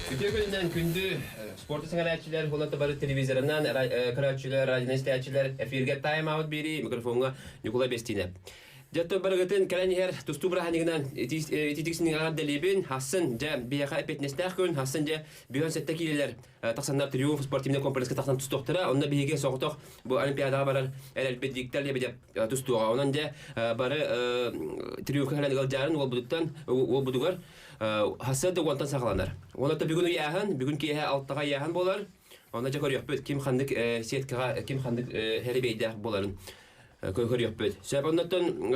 Үтүө күнүнэн күндү спорты сэҥээрээччилэр, уонна бары телевизорынан көрөөччүлэр, радионан истээччилэр эфиргэ тайм-аут биэрии микрофоҥҥа Ньукулай Бестинэ. Дьэ барыгытын кэлэн иһэр тустуу бырааһынньыгынан ититиксинин аҕардалиибин хассын дьэ биһиэхэ эппиэтинэстээх күн хассын дьэ бүһөн сэттэ киилэлэр тахсаннар Триумф спортивный комплекска тахсан тустуохтара онно биһиги соҕотох бу олимпиадаҕа барар эрэлбит Виктор Лебедев тустуоҕа онон дьэ бары Триумфка кэлэн ыалдьаарын уолбутуттан уолбутугар Хасыа да уонтан саҕаланар. Уонна бүгүн ыйааһын, бүгүн киэһэ алтаҕа ыйааһын буолар. Онно дьэ көрүөхпүт, ким ханнык сеткаҕа, ким ханнык хэрибиэйдээх буоларын көрүөхпүт. Сөп оннуттан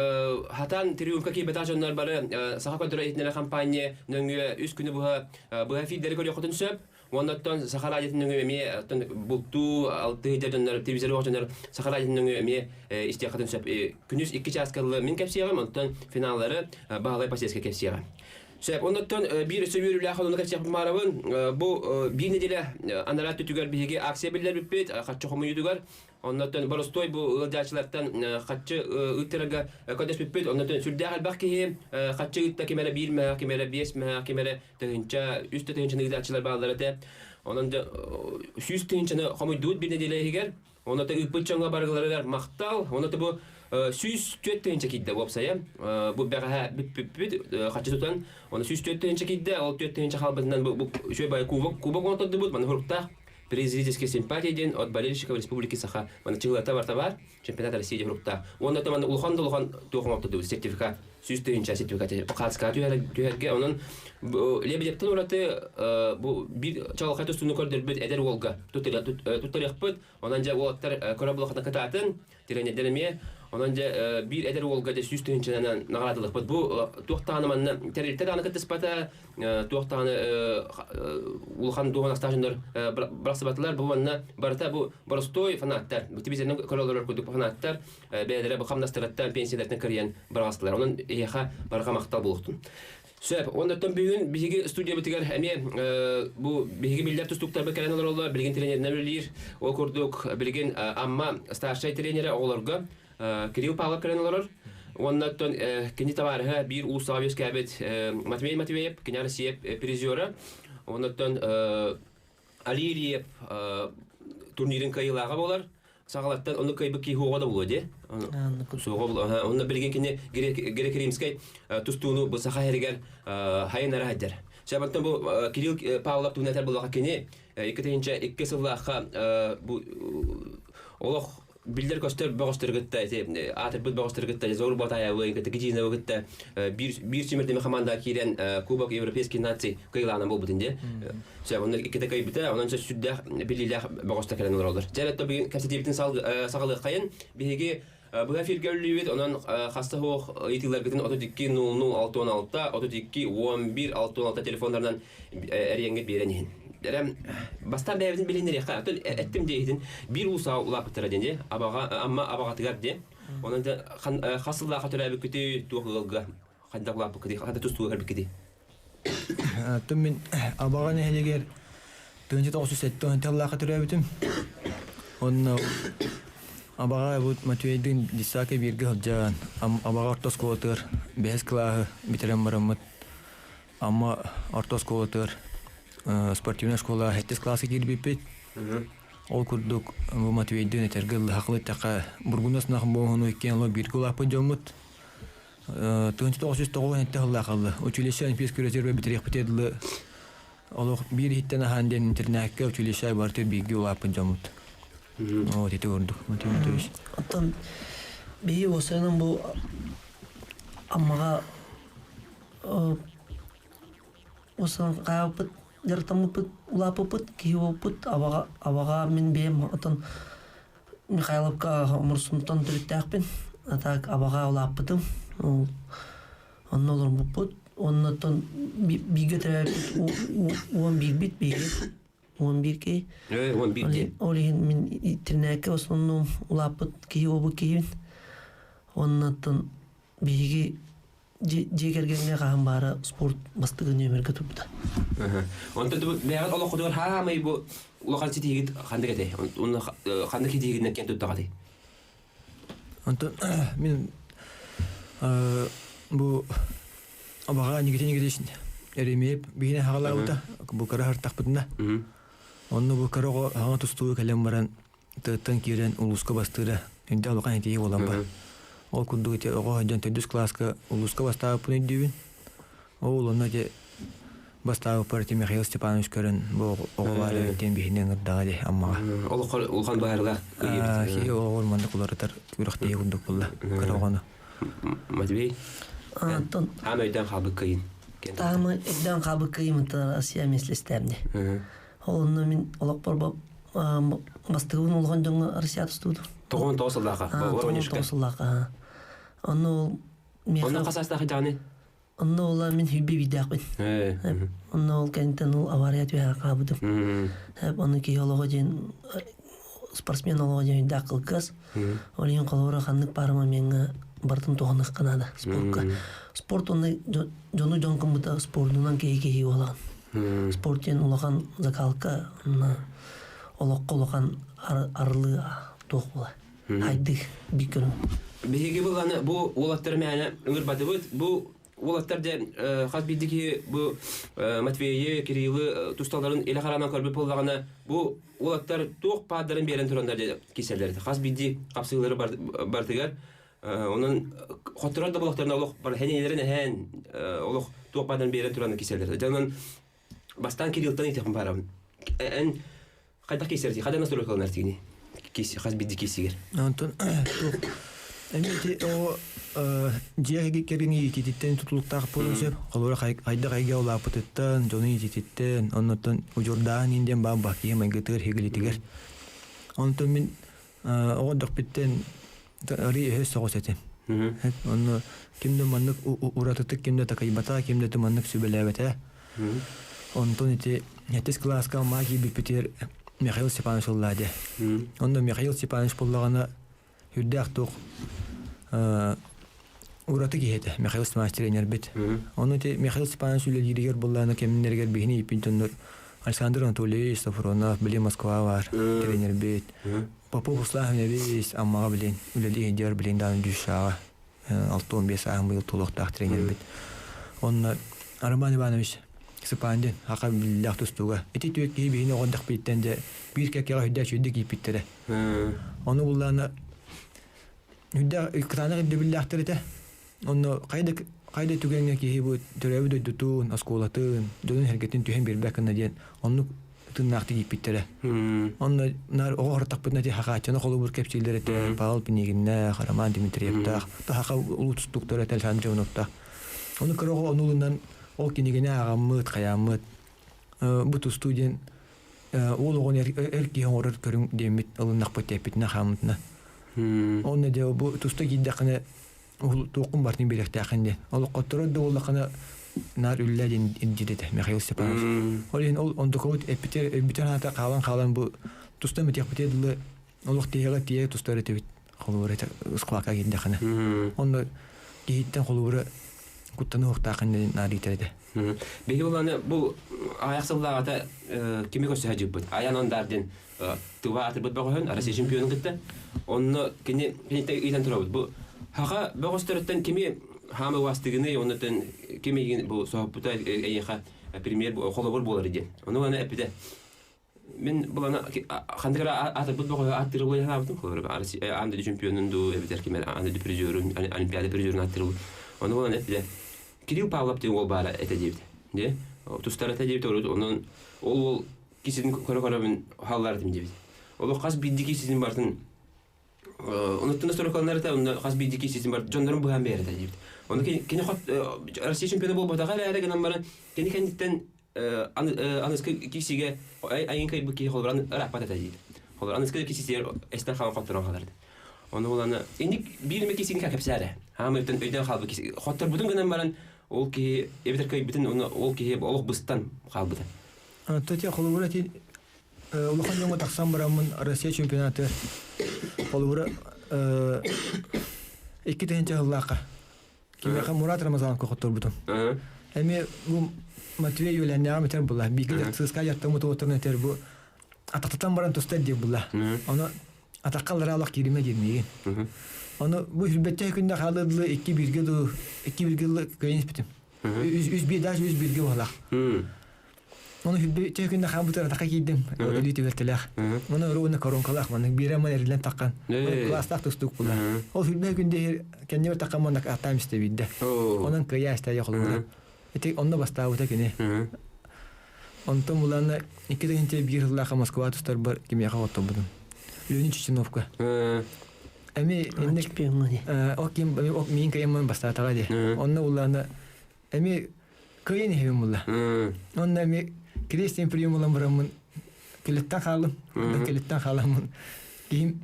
хатан триумфка киирбэтэх дьоннор бары Саха көрдөрөр иһитиннэрэр компания нөҥүө үс күнү быһа быһа эфирдэри көрүөххүтүн сөп. Уоннаттан Саха радиотын нөҥүө эмиэ оттон бултуу алтыы дьоннор телевизор дьоннор Саха радиотын нөҥүө эмиэ истиэххитин сөп. Күнүс 2 чааска дылы мин кэпсиэҕим, онтон финаллары Баһылай Посельскай кэпсиэҕэ. Сөп. Оннуттан биир өссө үөрүүлээх онно кэпсиэхпин баарабын. Бу биир нэдиэлэ анараа өттүгэр биһиги акция биллэрбиппит хаччы хомуйуутугар. Оннуттан боростуой бу ыалдьааччылартан хаччы ыыттарарга көрдөспүппүт. Оннуттан сүрдээх элбэх киһи хаччы ыытта ким эрэ биир мөһөөх, ким эрэ биэс мөһөөх, ким эрэ тыһыынча, үс да тыһыынчаны ыытааччылар бааллар этэ. Онон 100 тыһыынчаны хомуйдубут биир нэдиэлэ иһигэр. Онно ыыппыт дьоҥҥо барыларыгар махтал. Онно бу 104 тыһыынча киирдэ уопсайа. Бу бэҕэһээ бүппүппүт хаччы тутан. Оны 104 тыһыынча киирдэ. Ол 4 тыһыынча хаалбытынан бу үчүгэй бай кубок кубок оҥоттордубут. Маны хуруктаах Президентская симпатия диэн от болельщиков Республики Саха. Маны чыгылата барта бар. Чемпионат России хуруктаах. Уонна маны улахан да улахан туох оҥоттордубут сертификат. 100 тыһыынча сертификат хаацкаа түһэргэ. Онон Лебедевтэн ураты бу биир чаҕылхай тустууну көрдөрбүт эдэр уолга туттарыахпыт. Онон дьэ уолаттар көрө булахата кытаатын, тренердэр эмиэ. Онон дьэ биир эдэр уолга дьэ 100 тыһыынчанан наҕараадалыахпыт. Бу туох даҕаны манна тэрилтэ даҕаны кыттыспата, туох даҕаны улахан дуоһунастаах дьоннор бырахсыбатылар. Бу манна барыта бу боростуой фанаттар, бу телевизорынан көрө олорор курдук фанаттар бэйэлэрэ бу хамнастарыттан, пенсияларыттан кырыйан быраҕастылар. Онон эһиэхэ барҕа махтал буолуохтун. Сөп. Оннуттан бүгүн биһиги студиябытыгар эмиэ бу биһиги биллэр тустууктарбыт кэлэн олороллор. Билигин тренеринэн үлэлиир. Ол курдук билигин Амма старшай тренерэ оҕолорго Кирилл Павлов кэлэн олорор. Уоннаттан кини табаарыһа биир уулуссаҕа үөскээбит Матвей Матвеев, кини Россия призера. Оннуттан Али Ильев турнирын кыайыылааҕа буолар. Саҕалаттан ону кыайбыт киһи уоҕа да буолуо дии. Суоҕа буолуо. Онно билигин кини греко-римскэй тустууну бу саха сиригэр хайыннара сылдьар. Сабантан бу Кирилл Павлов туһунан этэр буоллахха кини 2002 сыллаахха бу олох биллэр-көстөр бөҕөстөрү кытта ити аатырбыт бөҕөстөрү кытта Заур Батаевы кытта Гидиновы кытта биир биир сүүмэрдэмэ командаҕа киирэн Кубок Европейских наций кыайыылааҕынан буолбутун дии. Сөп, онно иккитэ кыайбыта, онон сүрдээх биллиилээх бөҕөстөр кэлэн олороллор. Дьэ, эрэ бүгүн кэпсэтиибитин саҕалыаххайын. Биһиги быһа эфиргэ үллүүбүт, онон хаста суох ыйытыыларгытын 32 00 66 32 11 66 телефоннарынан эрийэҥҥит биэрэн иһин. Эрэ бастаан бэйэбитин билиннэриэххэ, оттон эттим диэһитин биир улуусаҕа улааппыттара диэн дии, Абаҕа, Амма Абаҕатыгар диэн. Онон хас сыллаахха төрөөбүккүтүй, туох ыалга хайдах улааппыккытый, ханна тустууга кэлбиккитий? Оттон мин Абаҕа нэһилиэгэр 1970 сыллаахха төрөөбүтүм. Онно Абаҕа бу Матвейдыын детсадка бииргэ сылдьан, Абаҕа орто оскуолатыгар бэһис кылааһы бүтэрэн бараммыт Амма орто оскуолатыгар спортивнай школа сэттис кылааска киирбиппит. Ол курдук бу Матвейдыын этэргэ ыллыһахлы эттэххэ бургунас нахбоһуну иккиэн олох бииргэ улааппыт дьоммут. 1997 сыллаах ылла. Училище Олимпийский резервэ бүтэриэхпитигэр дылы олох биир иһиттэн аһаан диэн интернакка училище барытыгар бииргэ улааппыт дьоммут. Вот ити курдук. Матвей Матвеевич. Оттон биһи уосайынан бу Аммаҕа Осон хаалбыт дьарыктаммыппыт улааппыппыт киһи буолбут абаҕа абаҕа мин бэйэм отон Михайловка Мурсунтан төрүттээхпин а так абаҕа улааппытым ол онно олорбуппут оннуттан бииргэ төрөөбүппүт 11-бит биһиги 11 киһи 11 диэн ол иһин мин интернакка в основном улааппыт киһи буолбут киһибин оннуттан биһиги дьиэ кэргэҥҥэ хаһан баара спорт бастакы нүөмэргэ турбута. Онтон бэйэҕит олоххутугар хаамай бу улахан ситиһиигит ханнык этэй? Онно ханнык ситиһиигинэн киэн туттаҕытый? Онтон мин бу Абаҕа Никита Никитич Еремеев биһине хаҕалаабыта бу кыра хартахпытына. Онно бу кыра оҕо хаҥа тустууга кэлэн баран тыаттан киирэн улууска бастыыра инде улахан этии буолан бар. Ол курдук ити оҕо дьон төрдүс кылааска улууска бастаабыппын өйдүүбүн. Ол онно ити бастаабыппар ити Михаил Степанович көрөн бу оҕо баар эбит диэн биһини ыҥырдаҕа дии Аммаҕа. Олоххо улахан быһаарыылаах Киһи оҕор маннык уларытар күрэхтэһии курдук буолла кыра оҕону. Матвей, Антон аам өйдөөн хаалбыт кыйын. Таамы өйдөөн хаалбыт кыйым Россия миэстэлэстээмни. Ол онно мин олохпор бастыгыбын улахан дьоҥҥо Россия тустуутум. 99 сыллааха. 99 сыллааха. Онно ол Онно хас саастаах даҕаны? Онно ола мин хүбби бидээхпин. Онно ол кэнниттэн ол авария түһэ хаабытым. Ону киһи олоҕо диэн спортсмен олоҕо диэн өйдөөх кылгас. Ол иһин холобура ханнык баарыма миэҥҥэ барытын туһаныахха наада спортка. Спорт онно дьону дьон гыммыта спордунан киһи киһи буолаҕын. Спорт диэн улахан закалка, олоххо улахан арылыы туох була. Хайдыы биир көрүҥ. Биһиги быланы бу уолаттар мээнэ ыҥырбатыбыт. Бу уолаттар дьэ хас биирдии киһи бу Матвейы, Кириллы тусталарын илэ хараанан көрбүт буоллаҕына бу уолаттар туох паадарын биэрэн тураннар дьэ кисэллэр. Хас биирдии хапсыылары барытыгар онон хотторор да буоллахтарына олох хэниэлэрин эһээн олох туох паадарын биэрэн туран кисэллэр. Дьэ онон бастаан Кириллтан итэхпин баарабын. Эн хайдах кисэрти, хайдах настройкаланар тигини? Хас биирдии киисигэр. Онтон туох эмиэ ити оҕо дьиэ кэргэн иитиититтэн тутулуктаах буолуон сөп. Холобура хайдах эйгэ улааппытыттан, дьону иитиититтэн, оннуттан удьуордааһын иин диэн баан бакыйа майгытыгар хигилитигэр. Онтон мин оҕо дохпиттэн арый өһөс соҕус этим. Онно ким да маннык уратытык ким да такайбата, ким да маннык сүбэлээбэтэ. Онтон ити сэттис кылааска Аммаҕа киирбиппитигэр Михаил Степанович ыллаа дии. Онно Михаил Степанович буоллаҕына үрдээх туох ураты киһи этэ Михаил Степанович тренербит. Ону ити Михаил Степанович үлэлииригэр буоллаҕына кэмнэригэр биһини ииппин дьоннор Александр Анатольевич Софронов, били Москва баар тренербит. Попов Руслан Иванович Аммаҕа билин үлэлии сылдьар билин даҕаны дьүссааҕа 65 ааһын быйыл туолуохтаах тренербит. Онно Роман Иванович Сыпаандин хака биллээх тустууга. Ити түөрт киһи биһини оҕо эрдэхпититтэн дьэ биир кэккэҕэ үрдээх үчүгэйдик ииппиттэрэ. Ону буллаана үрдээх кытаанах ирдэбиллээхтэр этэ. Онно хайда хайда түгэҥҥэ киһи бу төрөөбүт дойдутун, оскуолатын, дьонун-сэргэтин түһэн биэрбэт гына диэн оннук тыыннаахтык ииппиттэрэ. Онно наар оҕо хартахпытына ити хахааччыны холобур кэпсииллэр этэ, Павел Пинигиннээх, Роман Дмитриевтаах, хаха улуустуктар этэ Александр Ивановтаах. Ону кыра оҕо ону ол кинигэни ааҕаммыт, хайааммыт, бу тустуу диэн уол оҕону эр киһи оҥорор көрүҥ диэммит ылыннахпыт диэппитинэ хааммытына. Онно дьэ бу туста киирдэххинэ туоххун барытын биэриэхтээххин диэн. Олоххотторо да буоллаххына наар үллээ диэн илдьит этэ Михаил Степанович. Ол иһин ол ондукабыт эппитэр өйбүтэр аата хаалан-хаалан бу туста мэтиэхпитигэр дылы олох тиһэҕэ тиийэ тустар этибит. Холобура ыскылаакка киирдэххинэ. Онно киһиттэн холобура куттаныахтааххын диэн наар иитэр этэ. Биһиги буланы бу аҕыйах сыллааҕыта кими көрсө сылдьыбыт. Аян Ондар диэн Тыва аатырбыт бөҕөһүн Россия чемпионун кытта. Онно кини киниттэн ыйтан турабыт. Бу хаха бөҕөстөрүттэн кими хаама уастыгыный, оннуттан ким эйигин бу соһуппута эйиэхэ премьер холобур буолар диэн. Ону аны эппитэ. Мин булана ханнык эрэ аатырбыт бөҕөһү ааттыыр буолан санаабытым. Холобур, аан дойду чемпионун дуу, эбэтэр ким эрэ аан дойду призерун, олимпиада призерун ааттыыр Ону булан эппитэ. Кирилл Павлов диэн уол баара этэ диэбитэ. Дии. Тустар этэ диэбитэ онон ол уол киситин көрө-көрөбүн хаалларатым диэбит. Олох хас биирдии киситин барытын онуттан сорокаланар этэ, онно хас биирдии киситин бар дьоннорун быһан биэрэр этэ диэбит. Ону кини хот Россия чемпиона буолбатаҕа эрээри гынан баран кини кэнниттэн аныскы кисигэ айын кыйбыт киһи холобуран ырааппат этэ диир. Холобур аныскы кисисигэр эстэн хаалан хотторон хаалар этэ. Ону буланы инник биир эмэ кисини кэпсээрэ. Хаамыйтан өйдөөн хаалбыт киси. Хотторбутун гынан баран ол киһи эбэтэр кыйбытын оны ол киһи олох быстан хаалбыта. Тетя холобура ити улахан дьоҥҥо тахсан бараммын Россия чемпионаты холобура 2000 сыллаахха кимиэхэ Мурат Рамазановка хотторбутум. Эмиэ бу Матвей үөлээннээҕим этэр була. Бииргэ сыыска дьаттаммыт уоттарын этэр бу атахтатан баран тустар диир була. Ону атахха аллара кииримэ диир миигин. Ону бу хүрбэттэ күндэ хаалыдылы икки бииргэ дуу икки бииргэ кыайан испитим. Үс биир даже үс бирге буолах. Оны хүбби чэ күндэ хаамбытыр атака киирдим. Өлүү түбэлтэлээх. Оны уруна коронкалаах маннык биирэ ман эрилэн таххан. Класстаах тустуук була. Ол хүббэ күндэ кэннибэр таххан маннык атаам истэ биирдэ. Онон кыйа истэ холура. Ити онно бастаабыта кини. Онтон булаана 2001 сыллаахха Москва тустарбар кимиэхэ хотторбутум. Леонид Чеченовка. Эми инник ол ким миин кыйаммын бастаатаҕа дии. Онно булаана эми кыайан иһэбин булла. Онно эми крестин прием булан бараммын килеттен хаалым. Килеттен хааламмын. Киһим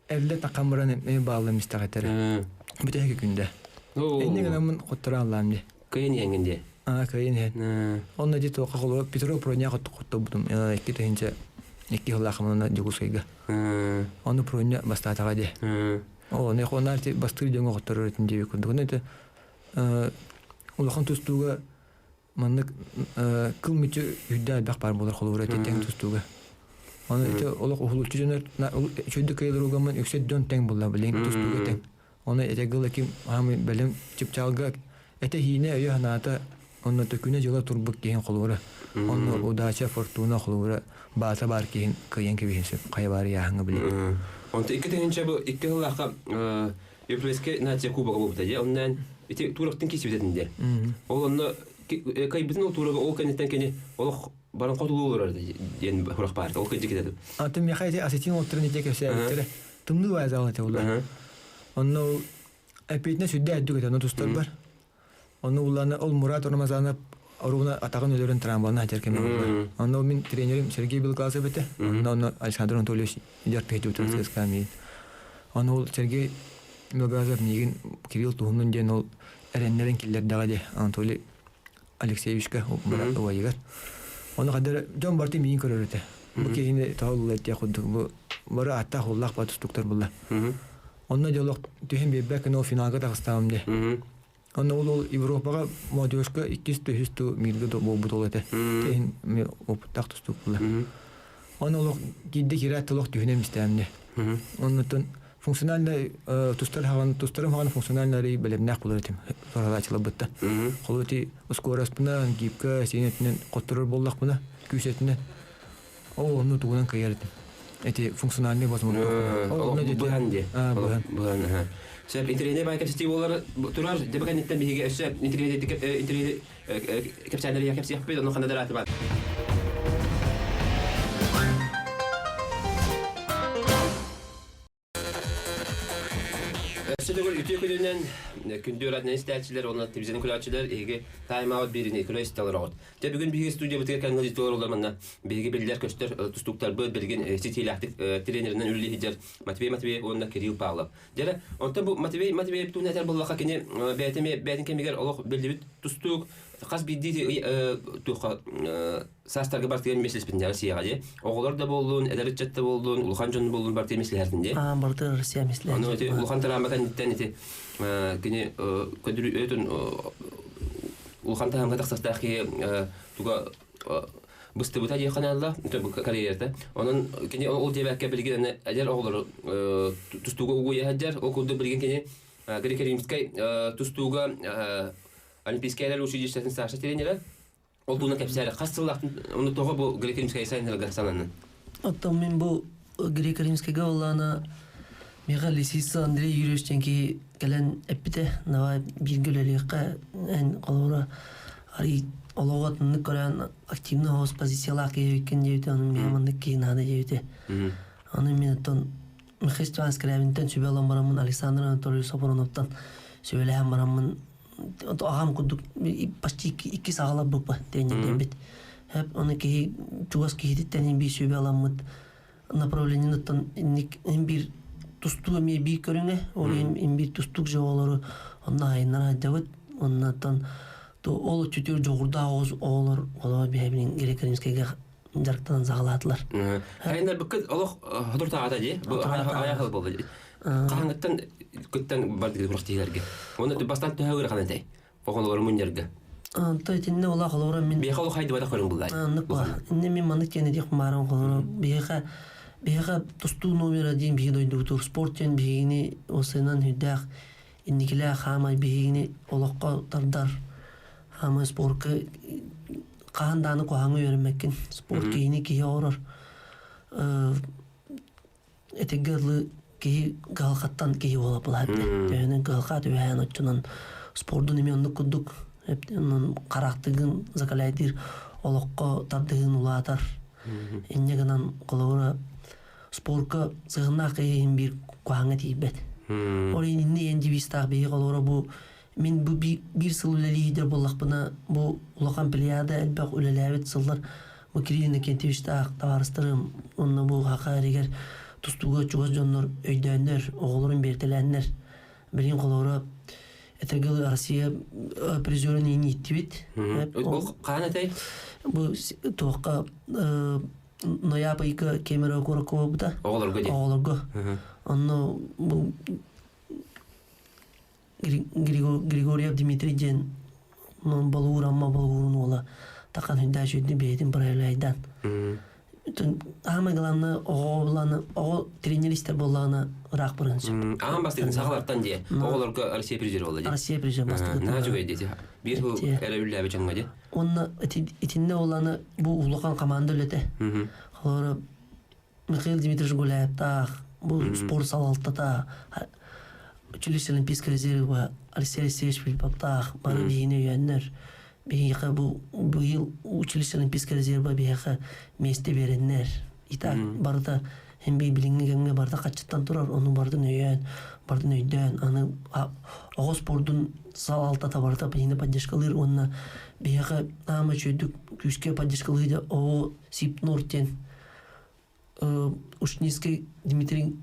эрдэ таххан баран эми бааллым истэҕэтэрэ. Бүтэһик күндэ. Инни гынаммын хоттора аллаам дии. Кыйын иһэҥҥин дии. Аа, кыйын иһэн. Онно дии туохха холобур Петро Проня хотторбутум. 2002 сыллаахымына Дьокуускайга. Ону Проня бастаатаҕа дии. Оо, не хонаар бастыыр дьоҥҥо хотторор этим диэбит курдук. Ону это улахан тустууга маннык кыл мүччү үрдээх элбэх баар буолар холобура ити тэҥ тустууга. Ону ити олох уһулуччу дьонор үчүгдүк кыайылар угаммын үксэ дьон тэҥ булла билин тустууга тэҥ. Ону ити гыл ким хаамый бэлэм чыпчаалга этэ хиинэ өйө санаата онно төкүнэ дьыла турбут киһин холобура. Онно удача фортуна холобура баата баар киһин кыайан кэбиһин сөп хайа баар яһаҥа билин. Онто 2000 бу икки сыллаахха Европейскай нация кубога буолбута дии. Оннан ити туурактын киирсибитин дии. Ол онно кайбытын ол туурага ол кэнниттэн кини олох баран хотулуу олорор диэн сурах баар. Ол кырдьык этэ. Атын миэхэ ити осетин уолтарын ити кэпсээбиттэрэ. Тымныы баайдаал этэ улар. Онно ол эппиэтинэ сүрдээх үрдүк этэ, ону тустар бар. Онно улаана ол Мурат Рамазанов оруна атаҕын өлөрөн трамвайна хатер кеме олар. Онно мин тренерим Сергей Белоглазов этэ. Онно онно Александр Анатольевич дьарпиһити утарсыска миин. Онно ол Сергей Белоглазов миигин Кирилл туһунун диэн ол эрэннэрин киллэрдэҕэ дии Анатолий Алексеевичка убайыгар. Ону хадара дьон барыта миигин көрөр этэ. Бу киһини тоһоллар диэх курдук бу бары ааттаах уллаах батустуктар булла. Онно дьолох түһэн биэрбэккин ол финалга таҕыстаҕым дии. Онно ол ол Европаҕа молодежка иккис үһүс ту миргэ буолбут ол этэ. Иһин опыттаах тустуук була. Онно олох киирдэ киирээт олох түһүнэн истээмди. Оннуттан функциональный тустар хаҕан тустарым хаҕан функциональный бэлэмнээх булар этим соралаачыларбытта. Холу ити скоростпына, гибка, сиэнэтинэн хотторор буоллахпына, күүсэтинэн ол онну тугунан кыйар этим. Эти функциональный возможно. Быһан ди. Быһан. Сөп интернет бай кэпсэтии буолар турар дебе кэнниттэн биһиги өссө интернет интернет кэпсээннэри кэпсиэхпит ону ханна да бар. Өссө төгүл үтүө күнүнэн күндү радио истээччилэр уонна телевизионный көрөөччүлэр эһиги тайм-аут биэриини көрө истэ олороҕут. Дьэ бүгүн биһиги студиябытыгар кэлэн ыалдьыттар олорор манна биһиги биллэр көстөр тустууктарбыт билигин ситиилээхтик тренеринэн үлэлии сылдьар Матвей Матвеев уонна Кирилл Павлов. Дьэ онтон бу Матвей Матвеев туһунан этэр буоллахха кини бэйэтэ эмиэ бэйэтин кэмигэр олох биллибит тустуук хас биирдии туохха саастарга бартыгар миэстэлэспитин Россияҕа дии. Оҕолор да буоллун, эдэр ыччат да буоллун, улахан дьон буоллун бартыгар миэстэлэһэртин дии. Аа, бартыгар Россия миэстэлэһэр. Ону ити улахан тыраама кэнниттэн ити кини көдүрү өтүн улахан таһымга тахсастаах киһи туга быстыбыта диэххэ наалла карьерата. Онон кини ол диэбэккэ билигин эдэр оҕолору тустууга угуйа сылдьар. Ол курдук билигин кини Греко-Римскай тустууга Олимпийскай эрэл училищетын старшай тренерэ. Ол туһунан кэпсээри хас сыллаахтын ону тоҕо бу Греко-Римскай сайыннарга сананнын? Оттон мин бу Греко-Римскайга буоллаҕына миэхэ Лисица Андрей Юрьевич диэн киһи кэлэн эппитэ давай бииргэ үлэлиэххэ эн холобура арый олоҕу атыннык көрөн активный соҕус позициялаах киһи эбиккин диэбитэ ону миэхэ маннык киһи наада диэбитэ аны мин оттон Михаил Степанович Скрябинтэн сүбэ ылан бараммын Александр Анатольевич Сопруновтан сүбэлэһэн бараммын аҕам курдук почти иккис аҕаларбыппа тренердэрбит. Хэп оны киһи чугас киһититтэн биир сүбэ аламмыт направлениеттан инник биир тустуу эмиэ биир көрүҥэ ол иһин биир тустуук дьоҕолору онно айыннара сылдьабыт оннуттан ол өттүтүгэр дьоҕурдаах оҕус оҕолор олоо биһэбин Греко-Римскэйгэ дьарыктанан саҕалаатылар. Айыннарбыккыт олох хотуртаҕата дии. Бу айахыл буолла. Хаһаҥыттан кыттан бардыгы күрэхтиилэргэ. Уонна бастаан төһө ыарахан этэй? Оҕолору мунньарга. То итиннэ улаах олоро мин Биэхэ олох хайдыбатах көрүҥ буллай. Аннык ба. Инне мин маннык диэн этиэх мааран холоро биһиэхэ биһиэхэ тустуу номер один биһиги дойдубутугар спорт диэн биһигини осынан үрдээх инникилээх хаамай биһигини олоххо тардар. Ама спортка хаһан дааны куһаҥҥа үөрэммэккин. Спорт киһини киһи оҥорор. Этиггэ дылы киһи кыһалҕаттан киһи буола былаһыт. Төһөнөн кыһалҕа түбэһэн оччонон спордун эмиэ оннук курдук онон хараахтыгын закаляйдыыр олоххо тардыһыын улаатар. Инньэ гынан холобура спорка сыһыннаах киһи иһин биир куһаҥҥа тиийбэт. Ол иһин инни эн девизтаах биһи холобура бу мин бу биир сыл үлэлиир буоллахпына бу улахан плеяда элбэх үлэлээбит сыллар бу Кирилл Иннокентьевичтаах табаарыстарым уонна бу Хаха эригэр тустууга чугас дьоннор өйдөөннөр, оҕолорун биэртэлээннэр билигин холобура этэргэ дылы Россия призерын иин ииттибит. Ол хаан этэй? Бу туохха ноябрь ыйга Кемерово куоракка буолбута. Оҕолорго дии. Оҕолорго. Онно бу Григорьев Дмитрий диэн болуур Амма болуурун уола тахан хүндээ сүүрдүн бэйэтин проявляйдан. Аамай главное оҕо буланы оҕо тренер истэр буоллаҕына ыраах барыан сөп. Аан бастыгын сахалартан дии. Оҕолорго Россия призер буолла дии. Россия призер бастыгын. Наһаа үчүгэй дии. Биир бу эрэ үллээбит дьоҥҥо дии. Уонна итиннэ оланы бу улахан команда үлэтэ. Холобура Михаил Дмитриевич Гуляевтаах бу спорт салалтата училище Олимпийского резерва Алексей Алексеевич Филипповтаах бары биһини өйөөннөр биһиэхэ бу быйыл училище Олимпийского резерва биһиэхэ миэстэ биэрэннэр и так барыта һин би билиҥҥи кэмҥэ барыта хаччыттан турар ону барытын өйөөн барытын өйдөөн аны оҕо спордун салалтата барыта биһини поддержкалыыр уонна биһиэхэ аама үчүгэйдик күүскэ поддержкалыыр оҕо Сипнур диэн Ушницкий Дмитрий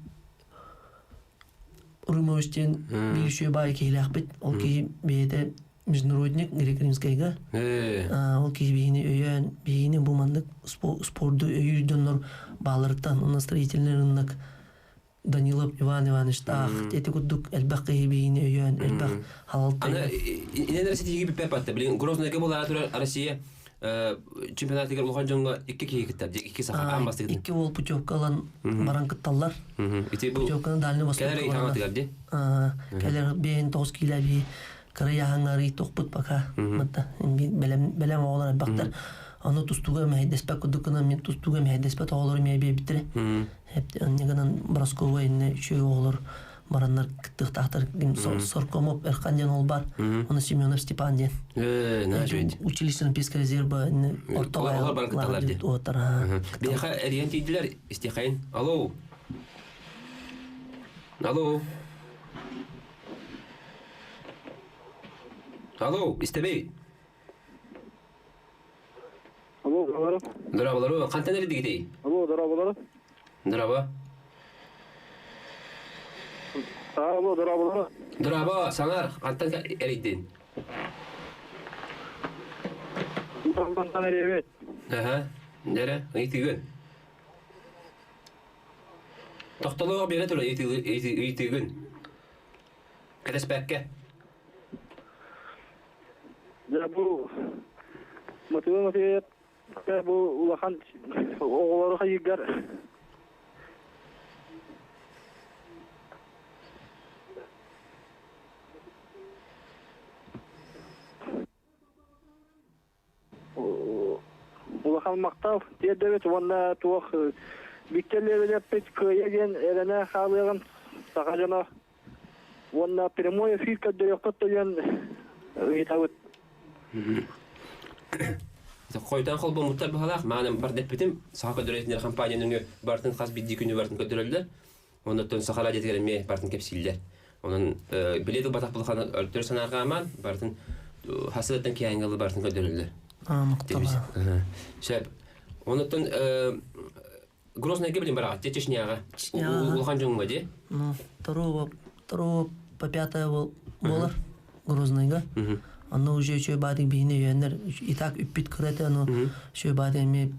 Румович диэн биир үчүгэй баай киһилээхпит. Ол киһи бэйэтэ международник Греко-Римскайга. Ол киһи биһини өйөөн, биһигини бу маннык спорду өйүүр дьоннор бааларыттан уонна строительный рынок Данилов Иван Ивановичтаах ити курдук элбэх киһи биһини өйөөн, элбэх халалта. Аны инэн ситиһиги бүппэт батта. Билин Грознайга буолаары турар Россия чемпионатыгар улахан дьоҥҥо икки киһи кыттар, икки саха аан бастакытын. Икки уол путевка ылан баран кытталлар. Ити бу путевканы Дальний Восток кэлэр ыйытаҥатыгар ди. Кэлэр бэйэн тоҕус киилэ би кыра яһаҥҥа тохпут пока. Мытта бэлэм бэлэм оҕолор элбэхтэр. Аны тустууга мэһэйдэспэт курдук гынан мин тустууга мэһэйдэспэт оҕолору эмиэ биэрбиттэрэ. Инньэ гынан Броскова иннэ үчүгэй оҕолор бараннар кыттыахтаахтар. Соркомов Эрхан диэн ол бар. Оны Семенов Степан диэн. Училище Олимпийского резерва орто Олор баран кытталлар дии. Биһиэхэ эрийэн тиийдилэр истиэхэйин. Алло. Алло. Алло, истэбей. Алло, дорабалары. Дорабалары. Хантан эрдигитий? Алло, дорабалары. Дораба. Алло, дорабалары. Дораба, саңар, хантан эрийдин? Хантан эрийбит. Аха, нере, ыйтыгын. Тохтолуга бере тура ыйтыгын. Кэтэспэккэ. Дьэ бу Матвей Матвеев бу улахан оҕолору хайыгар улахан махтал тиэрдэбит уонна туох Виктор Лебедевпит кыайа диэн эрэнэ хаалыаҕын саха дьоно Уонна прямой эфир көрдөрүөххүт диэн ыйытабыт. Хойутаан холбоммуттар быһалаах маанан бар дэппитим саха көрдөрөтүнэр компания нөҥүө бартын хас биирдии күнү бартын көрдөрөллөр. Оннуттан саха радиотыгар эмиэ бартын кэпсииллэр. Онон билиэт ылбатах булханы өлтөр санаарҕаамаан бартын хасыаттан киһээҥҥэ бартын көрдөрөллөр. Махтала. Сөп. Онуттан Грознайга билин бараҕат дии Чечняҕа. Улахан дьоҥҥо дии. Ну, второго, второго по пятое буолар Грознайга. Онно уже үчүгэй баатык биһини өйөөннөр и так үппүт кыра этэ, но үчүгэй баатык эмиэ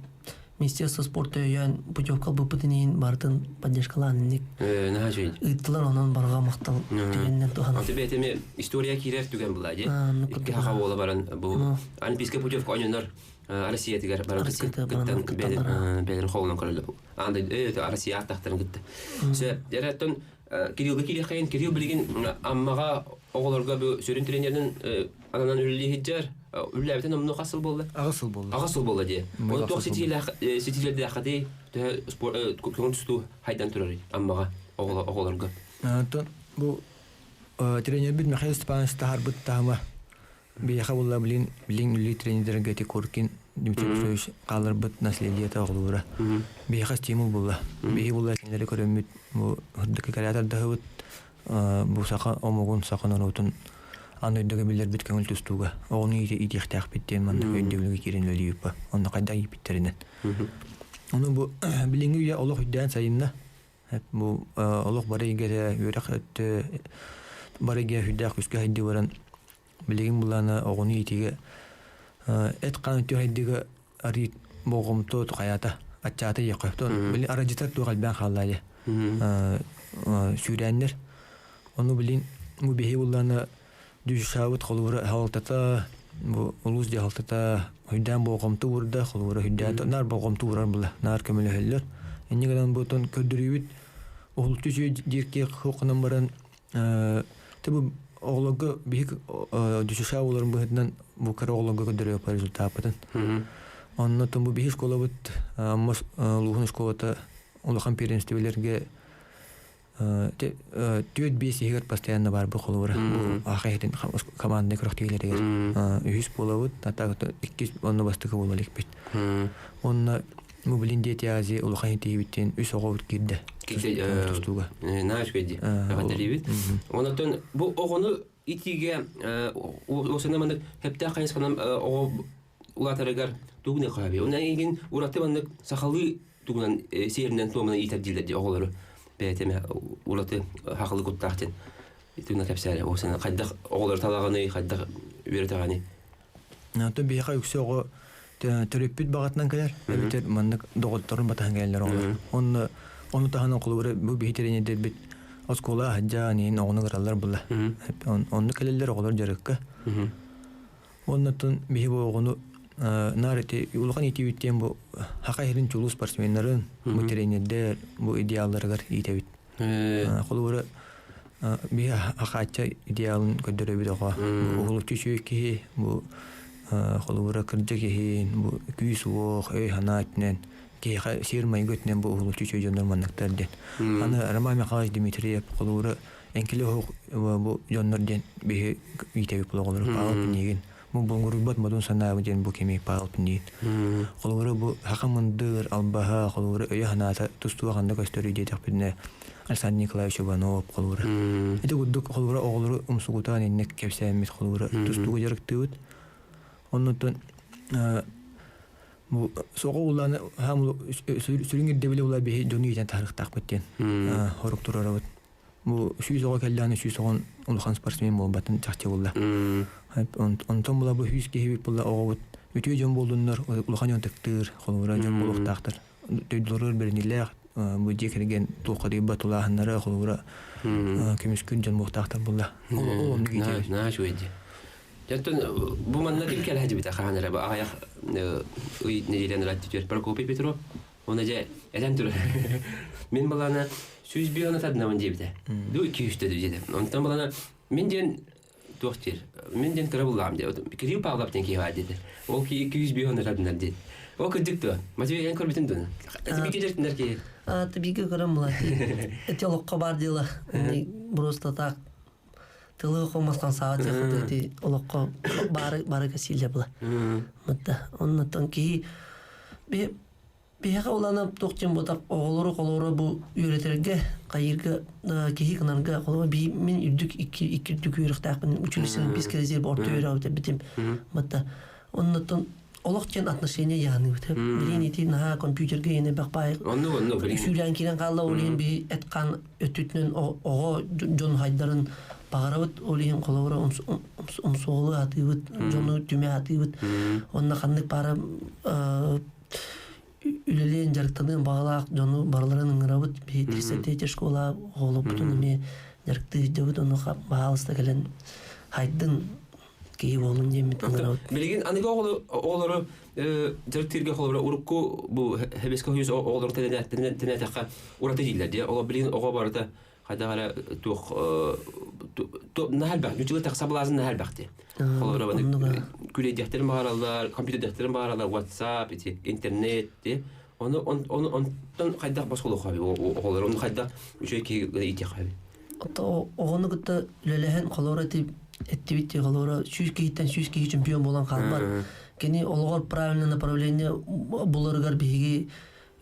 Министерство спорта өйөөн путевка ылбыппытын иһин барытын поддержкалаан инник Наһаа үчүгэй. ыыттылар, онон барҕа махтал түгэнинэн туһанан. Аты бэйэтэ эмиэ история киирэр түгэн була дии. Икки хаха буола баран бу Олимпийскай путевка ойнонор Россиятыгар баран кыттан бэйэлэрин холунан көрөллөр. Аан дойду Россия ааттаахтарын кытта. Сөп. Дьэ, Кириллга киириэххэйин. Кирилл билигин Аммаҕа оҕолорго бу сүрүн тренеринэн ананан үлэлии сылдьар. Үллээбитин омну хас сыл буолла? Аҕыс сыл буолла. Аҕыс сыл буолла дии. Оны туох ситиилэрдээххитий? Төһө спорт көҥүл тустуу хайдан турарый Аммаҕа оҕолорго? Онтон бу тренербит Михаил Степанович таһаарбыт таһыма биһиэхэ буолла билин билин үлэ тренердэргэ ити Коркин Дмитрий Петрович хаалларбыт наследиета оҕолуура. Биһиэхэ стимул буолла. Биһи буолла кинилэри көрөммүт бу үрдүккэ кэлээтэрдаһыбыт бу саха омугун, саха норуотун аны өйдөгө биллэрбит көҥүл тустууга оҕону иитиэхтээхпит диэн маннык өйдөбүлгэ киирэн үлэлиибиппа. Онно хайдах ииппиттэринэн. Ону бу билиҥҥи үйэ олох үрдээн сайынна. Бу олох бары эйгэтэ, үөрэх өттө бары эйгэ сүрдээх күүскэ сайдыы баран билигин былаана оҕону иитиигэ эт-хаан өттүгэр сайдыыга арыы болҕомто хайаата аччаата диэххэ. Билин арадьытар туох элбээн хаалла дии. Сүүрээннэр. Ону билин бу биһи буллаана дьүшаабыт холуура хаалтата бу улуус дьаһалтата хүндээн болҕомто уурда холуура хүндээн наар болҕомто уурар була наар көмөлөһөллөр. Инньэ гынан бу көрдөрүүбүт уһулуччу үчүгэй диирки хуохханан баран Бу оҕолорго биһик ДЮСШ оҕолорун быһыытынан бу кыра оҕолорго көрдөрүөхпэ результаппытын. Онно бу биһи школабыт Амма улууһун школата улахан первенстволарга 4-5 иһигэр постоянно бар бу холобура. Бу аха иһитин командный күрэхтэһиилэригэр үһүс буолабыт, ата иккис онно бастакы буола иликпит. Онно Бу билин Дети Азии улахан итиибиттэн үс оҕобут киирдэ. Тустууга. Нааш күйди. Эҕэрдэлиибит. Онотон бу оҕону итиигэ уосана маннык хэптээх хайысханан оҕо улаатарыгар тугуна хаби. Онон эйигин ураты маннык сахалыы тугунан сиэринэн туомунан иитэр дииллэр дии оҕолору. Бэйэтэ ураты хахалы куттаах диэн. Итиннэ кэпсээри. Уосана хайдах оҕолору талаҕыный, хайдах үөрэтэҕиний? Оттон биһиэхэ үксэ оҕо төрөппүт баҕатынан кэлэр, эбэтэр маннык доҕотторун батыһан кэлэллэр оҕолор. Онно ону таһынан холобура бу биһи тренердэрбит оскуола аһдьаан иһин оҕону кыраллар була. Онно кэлэллэр оҕолор дьарыкка. Оннотон биһи бу оҕону наар ити улахан иитиибит диэн бу хака иһирин чулуу спортсменнарын, бу тренердэр бу идеалларыгар иитэбит. Холобура биһи ахаачча идеалын көрдөрөбүт оҕо. Уһулуччу үчүгэй киһи, бу холобура кырдьа киһи, бу күүс-уох, өй-санаа өттүнэн киһиэхэ сиэр-майгы өттүнэн бу уһулуччу үчүгэй дьоннор манныктар диэн. Аны Роман Михайлович Дмитриев холобура эҥкилэ оһох бу дьоннор диэн биһи иитэбит бұл оҕолору Павел Пинигин. Бу бунгуруйбат модун санаабы диэн бу кими Павел Пинигин. Холобура бу хака мындыр, албаһа, холобура өйө-санаата тустууга ханна көстөрүй диэтэхпитинэ Александр Николаевич Иванов холобура. Ити курдук холобура оҕолору умсугутан инник кэпсээммит холобура тустууга дьарыктыыбыт. Оннуттан бу соҕо улааны сүрүн ирдэбилэ була биһи дьону иитэн таһарыахтаахпыт диэн хорук турарабыт. Бу 100 оҕо кэллэҕинэ 100 оҕон улахан спортсмен буолбатын чахчы буолла. Онтон була бу 100 киһибит була оҕобут үтүө дьон буоллуннар улахан дьон тыктыыр, холобура дьон буолуохтаахтар. Дойдуларыгар бэриниилээх бу дьиэ кэргэн туоххадыйбат тулааһыннара холобура көмүскүүр дьон буолуохтаахтар буолла. Ол оннук иитиэбит. Наһаа үчүгэй дии. Дьонтон бу манна ким кэлэ сылдьыбыта хаһан эрэ аҕыйах ый нэдиэлэн ыраат Прокопий Петров Оны дьэ этэн турар. Мин балана 101 тардынабын диэбитэ. Ду 200 диэбитэ. Онтон балана мин диэн туох диир. Мин диэн кыра буллаам диэ. Кирилл Павлов диэн киһи баар диэтэ. Ол киһи 201 тардынар диэн. Ол кырдьык дуо? Матвей эн көрбүтүн дуо? Бигэ дьэртинэр киһи. А, ты бигэ көрөн була. Эти олоххо бар дела. Просто так тылы хомасхан саҕа тиэххэ ити олоххо бары бары кэсиилэ була. Мытта оннотон киһи биһиэхэ улаана туох диэн буотах оҕолору холоро бу үөрэтэргэ хайыырга киһи гынарга холобура би мин үрдүк икки икки үрдүк үөрэхтээхпин училищены бис кэлэзиэр орто үөрэҕи бүтэрбитим мытта оннотон олох диэн отношение яһаныыбыт билин ити наһаа компьютерга иэнэ бах баай Оннук оннук билин. сүүрээн киирэн хаалла ол иһин биһи эт хаан өттүтүнэн оҕо дьон хайдарын баҕарабыт ол иһин холобура умсуолу атыыбыт дьону түмэ атыыбыт онно ханнык баара үлэлиэн дьарыктаныан баҕалаах дьону барыларын ыҥырабыт биһи 33 школа оҕолорбутун эмиэ дьарыктыы сылдьабыт ону баһаалыста кэлэн хайдын киһи буолун диэммит ыҥырабыт. Билигин аныгы оҕолору дьарыктыырга холобура урукку бу Хэбэскэ Союз оҕолору тэнэтэххэ ураты дииллэр дии. Оҕо билигин оҕо барыта Хайдах эрэ туох наһаа элбэх, ньуччулар тахса былаазын наһаа элбэхти. Холобура күлэйдиэхтэрин баҕараллар, компьютердиэхтэрин баҕараллар, WhatsApp, ити интернет, Ону онтон хайдах босхолуохха оҕолор ону хайдах үчүгэй киһи иитиэххэ Оҕону кытта үлэлэһэн холоро эттибит холоро 100 киһиттэн 100 киһи чемпион буолан хаалбат. Кини олоҕор правильное направление буларыгар биһиги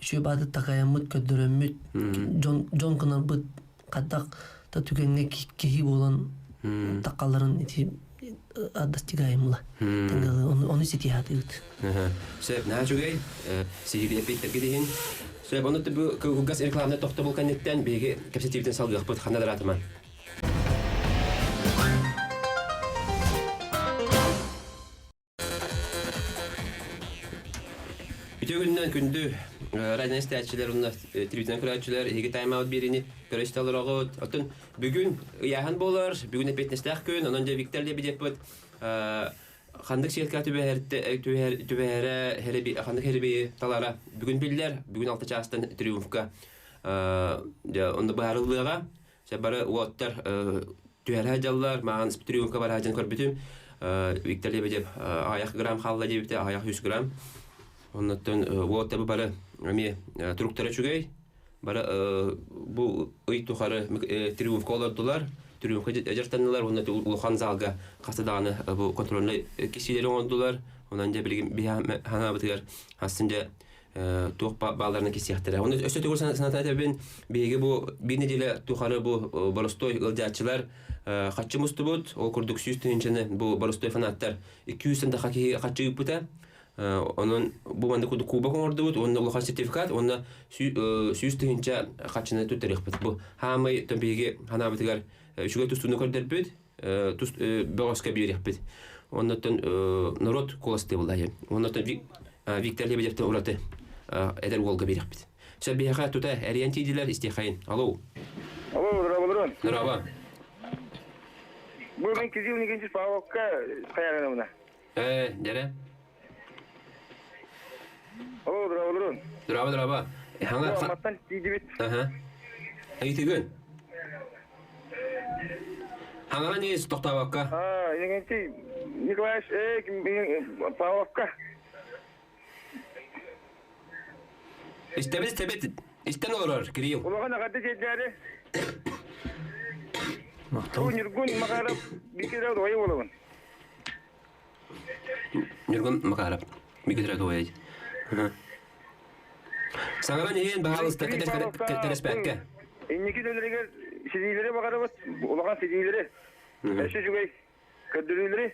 үчүгэй бааты такайаммыт, көрдөрөммүт, дьон дьон гынарбыт хайдах да түгэҥҥэ киһи буолан такалларын ити достигаемла. Ону ситиһатыыбыт. Сөп, наһаа үчүгэй. Сиһилии эппиэттэргит иһин. Сөп, ону бу кылгас рекламаны тохтобул кэнниттэн биһиги кэпсэтиибитин салгыахпыт. Ханна да ыраатыман. Үтүө күнүнэн күндү радио истээччилэр уонна телевизионнай көрөөччүлэр эһиги тайм-аут биэриини көрө истэ олороҕут. Оттон бүгүн ыйааһын буолар, бүгүн эппиэтинэстээх күн, онон дьэ Виктор Лебедевпыт ханнык сиэткэ түбэһэрэ ханнык хэрэби талара бүгүн биллэр, бүгүн 6 чаастан триумфка онно быһаарыллыаҕа. Бары уоттар түһэрэ дьаллар, маған триумфка бараа дьэн көрбүтүм. Виктор Лебедев аҕыйах грамм хаалла диэбитэ, аҕыйах 100 грамм. Оннуттан уоттар бары эмиэ туруктара үчүгэй. Бары бу ый тухары триумфка олордулар. Триумфка дьартаннылар уонна улахан залга хаста даҕаны бу контрольнай кисиилэри оҥордулар. Онон дьэ билигин биһи ханаабытыгар хастын дьэ туох бааларына кисиэхтэрэ. Оны өссө төгүл саната этэбин, биһиги бу биир неделя тухары бу боростой ыалдьааччылар хаччы мустубут, ол курдук 100 тыһыынчаны бу боростой фанаттар 200 таха киһи хаччы ыыппыта. Онон бу маннык курдук кубок оҥордубут, уонна улахан сертификат, уонна 100 тыһыынча хаччыны туттарыахпыт. Бу хаамай биһиги ханаабытыгар үчүгэй тустууну көрдөрбүт, тус бөҕөскө биэриэхпит. Оннуттан народ куоластыыбылла. Оннуттан Виктор Лебедевтен ураты эдэр уолга биэриэхпит. Сөп биһиэхэ тута эрийэн тиийдилэр истиэхэйин. Алло. Алло, здравствуйте. Здорово. Бу мен Кирилл Никитич Павловка хаярынабына. Дьэрэ. Алло, здравствуйте. Здорово, здорово. Хаңа Маттан тиийдибит. Аха. Ыйтыгын. Хаңа не тохтообокко. А, Иннокентий Николаевич, Павловка. Истэбит, истэбит. Истэн олорор, Кирилл. Улахан эҕэрдэ тиэрдээри. Махтал. Ньургун Макаров бикирэ дойы болобун. Ньургун Макаров. Бикирэ дойы. Саҥаран иһин баһаалыста кэтэспэккэ. Инники дөлөригэр сидиилери баҕарабыт, улахан сидиилери. Өссө үчүгэй көрдөрүүлэри.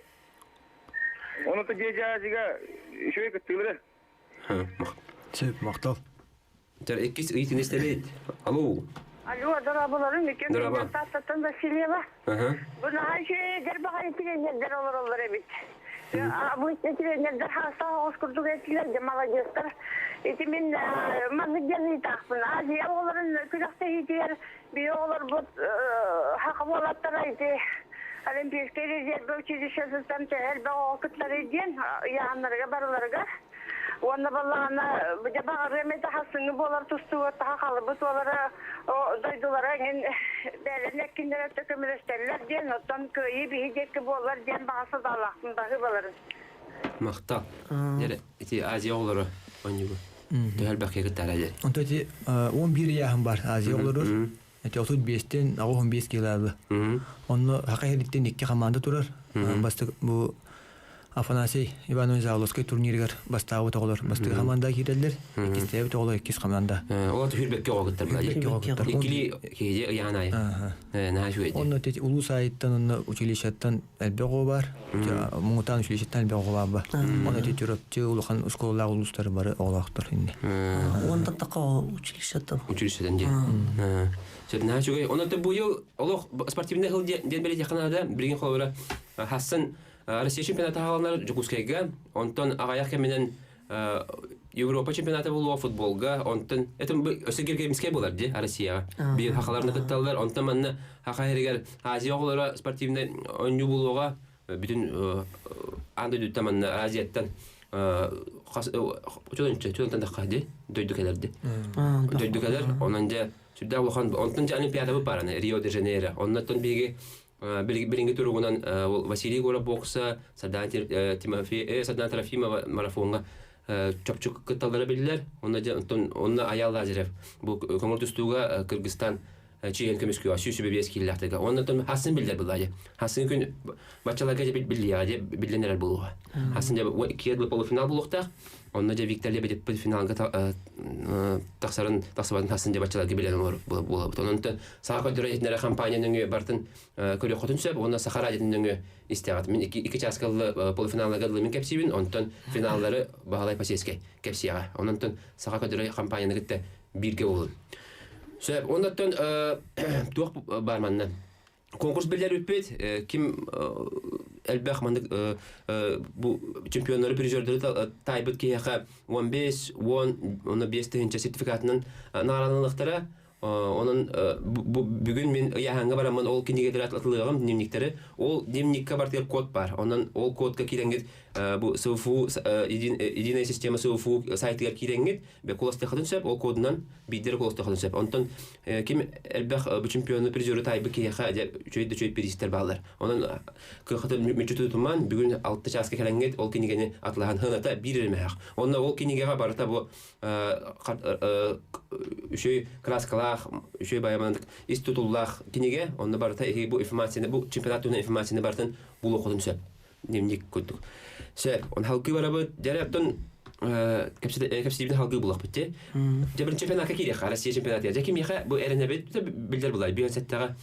Оны та дьиэ үчүгэй кыттыылары. Сөп, махтал. Тер иккис ыйтын истэбит. Алло. Алло, дорооболоруҥ, икки Дорообо. Тааттаттан Васильева. Бу наһаа үчүгэй баҕайы тренердэр олороллор эбит. Бу тренердэр хаастаах оҕус курдук этилэр, дьэ молодецтар. Ити мин маннык диэн ыйытаахпын. Азия оҕолорун күрэхтэһиитигэр биһи оҕолорбут саха уолаттара ити Олимпийскай резервэ училищетыттан төһө элбэх оҕо кыттарый диэн ыйааһыннарыгар барыларыгар. Уонна баллаҕана дьэ баҕарыам этэ хасыҥҥы буолар тустууга таха халыбыт уолара дойдулара эҥин бээлэрин эккиннэр өттө көмөлөстөллөр диэн оттон кыайыы биһи диэки буолар диэн баҕа санаалаахпын баһыыбаларын. Махтал. Дьэрэ, ити Азия оҕолоро оонньуугу. Төһө элбэх киһи кыттара дьэ. Онто ити 11 ыйааһын бар Азия оҕолорор. Эти 35-тен 85 килоалы. Онно хака хериттен икки команда турар. Бастык бу Афанасий Иванович Заволоцкай турнирыгар бастаабыт оҕолор бастакы команда киирэллэр. Иккистээбит оҕолор иккис команда. Ол хүрбэккэ оҕо кыттар була. Хүрбэккэ оҕо кыттар. Иккили киһи ыйаан айы. Наһаа үчүгэй. Онно ити улуус айыттан онно училищеттан элбэх оҕо бар. Муҥутаан училищеттан элбэх оҕо бар. Онно ити Чурапчы улахан оскуолалаах улуустары бары оҕолоохтор инни. Уонтан тақа училищеттан. Училищеттан дии. Сөп наһаа үчүгэй. Онон бу йыл олох спортивный хыл диэн бэлиэтиэххэ наада. Билигин холобура Хассан Россия чемпионата хааланар Дьокуускайга, онтон аҕыйах кэминэн Европа чемпионата буолуо футболга, онтон это өссө Гергемскэй буолар дии Россияҕа. Биир хахаларны кытталлар, онтон манна хаха иһигэр Азия оҕолоро спортивный оонньуу буолуоҕа бүтүн аан дойдуттан манна Азияттан. Чудон тахха ди дойду кэлэрди. Дойду кэлэр, онон дьэ сүрдээх улахан, онтон дьэ Олимпиада бараны Рио де Жанейро. Оннотон биһиги билиҥҥи туругунан Василий Егоров бокса, Сардаана Тимофей, Сардаана Трофимова марафоҥҥа чопчу кытталлара биллэр. Онно дьэ онтон онно Аял Лазарев бу көҥүл тустууга Кыргызстан чиэн көмүскүө 105 киилээхтэргэ. Оннотон хасын биллэр булла. Хасын күн баччаларга дьэ биллиэҕэ дьэ биллэн эрэр буолуоҕа. Хасын дьэ иккиэ полуфинал буолуохтаах. Онно дьэ Виктор Лебедев финалга тахсарын тахсыбатын хасын дьэ баччаларга билэн буолабыт. Онон саха көрдөрө иһитиннэрэр компания нөҥүө бартын көрүөххүтүн сөп. Уонна Саха радиотын нөҥүө истэҕит. Мин икки чааска полуфиналларга дылы мин кэпсиибин, онтон финаллары Баһылай Посельскай кэпсиэҕэ. Онон Саха көрдөрө компанияны кытта бииргэ буолун. Сөп. Оннуттан туох бар манна? Конкурс биллэр үппүт. Ким элбэх маннык бу чемпионнары, призердары тайбыт киһиэхэ 15, 10, 15 тыһыынча сертификатынан наараналыахтара. Онон бүгүн мин ыйааһыҥҥа бараммын ол кинигэлэри атылыаҕым, дневниктэри. Ол дневникка бартыгар код бар. Онон ол кодка киирэҥҥит бу СВФУ, единая система СВФУ сайтыгар киирэҥҥит куоластыаххытын сөп, ол кодунан биирдэрэ куоластыаххытын сөп. Онтон ким элбэх бу чемпиону призеру таайбыт киһиэхэ дьэ үчүгэй да үчүгэй бириистэр бааллар. Онон кыахатын мүччү тутуман бүгүн 6 чааска кэлэҥҥит ол кинигэни атылаһан хыната биир эрэ мөһөх. Онно ол кинигэҕэ барыта бу үчүгэй краскалаах, үчүгэй байамандык ис тутуллаах кинигэ, онно барыта эһиги бу информацияны, бу чемпионат туһунан информацияны барытын булуоххутун сөп. Дневник курдук. Сөп, он халгыы барабыт, дьэ оттон кэпсэтиибитин халгыы булахпыт ти. Дьэ бір чемпионатка киириэххэ, Россия чемпионатыгар. Дьэ кимиэхэ бу эрэнэбит, билдер булай, бүөн сэттэҕэ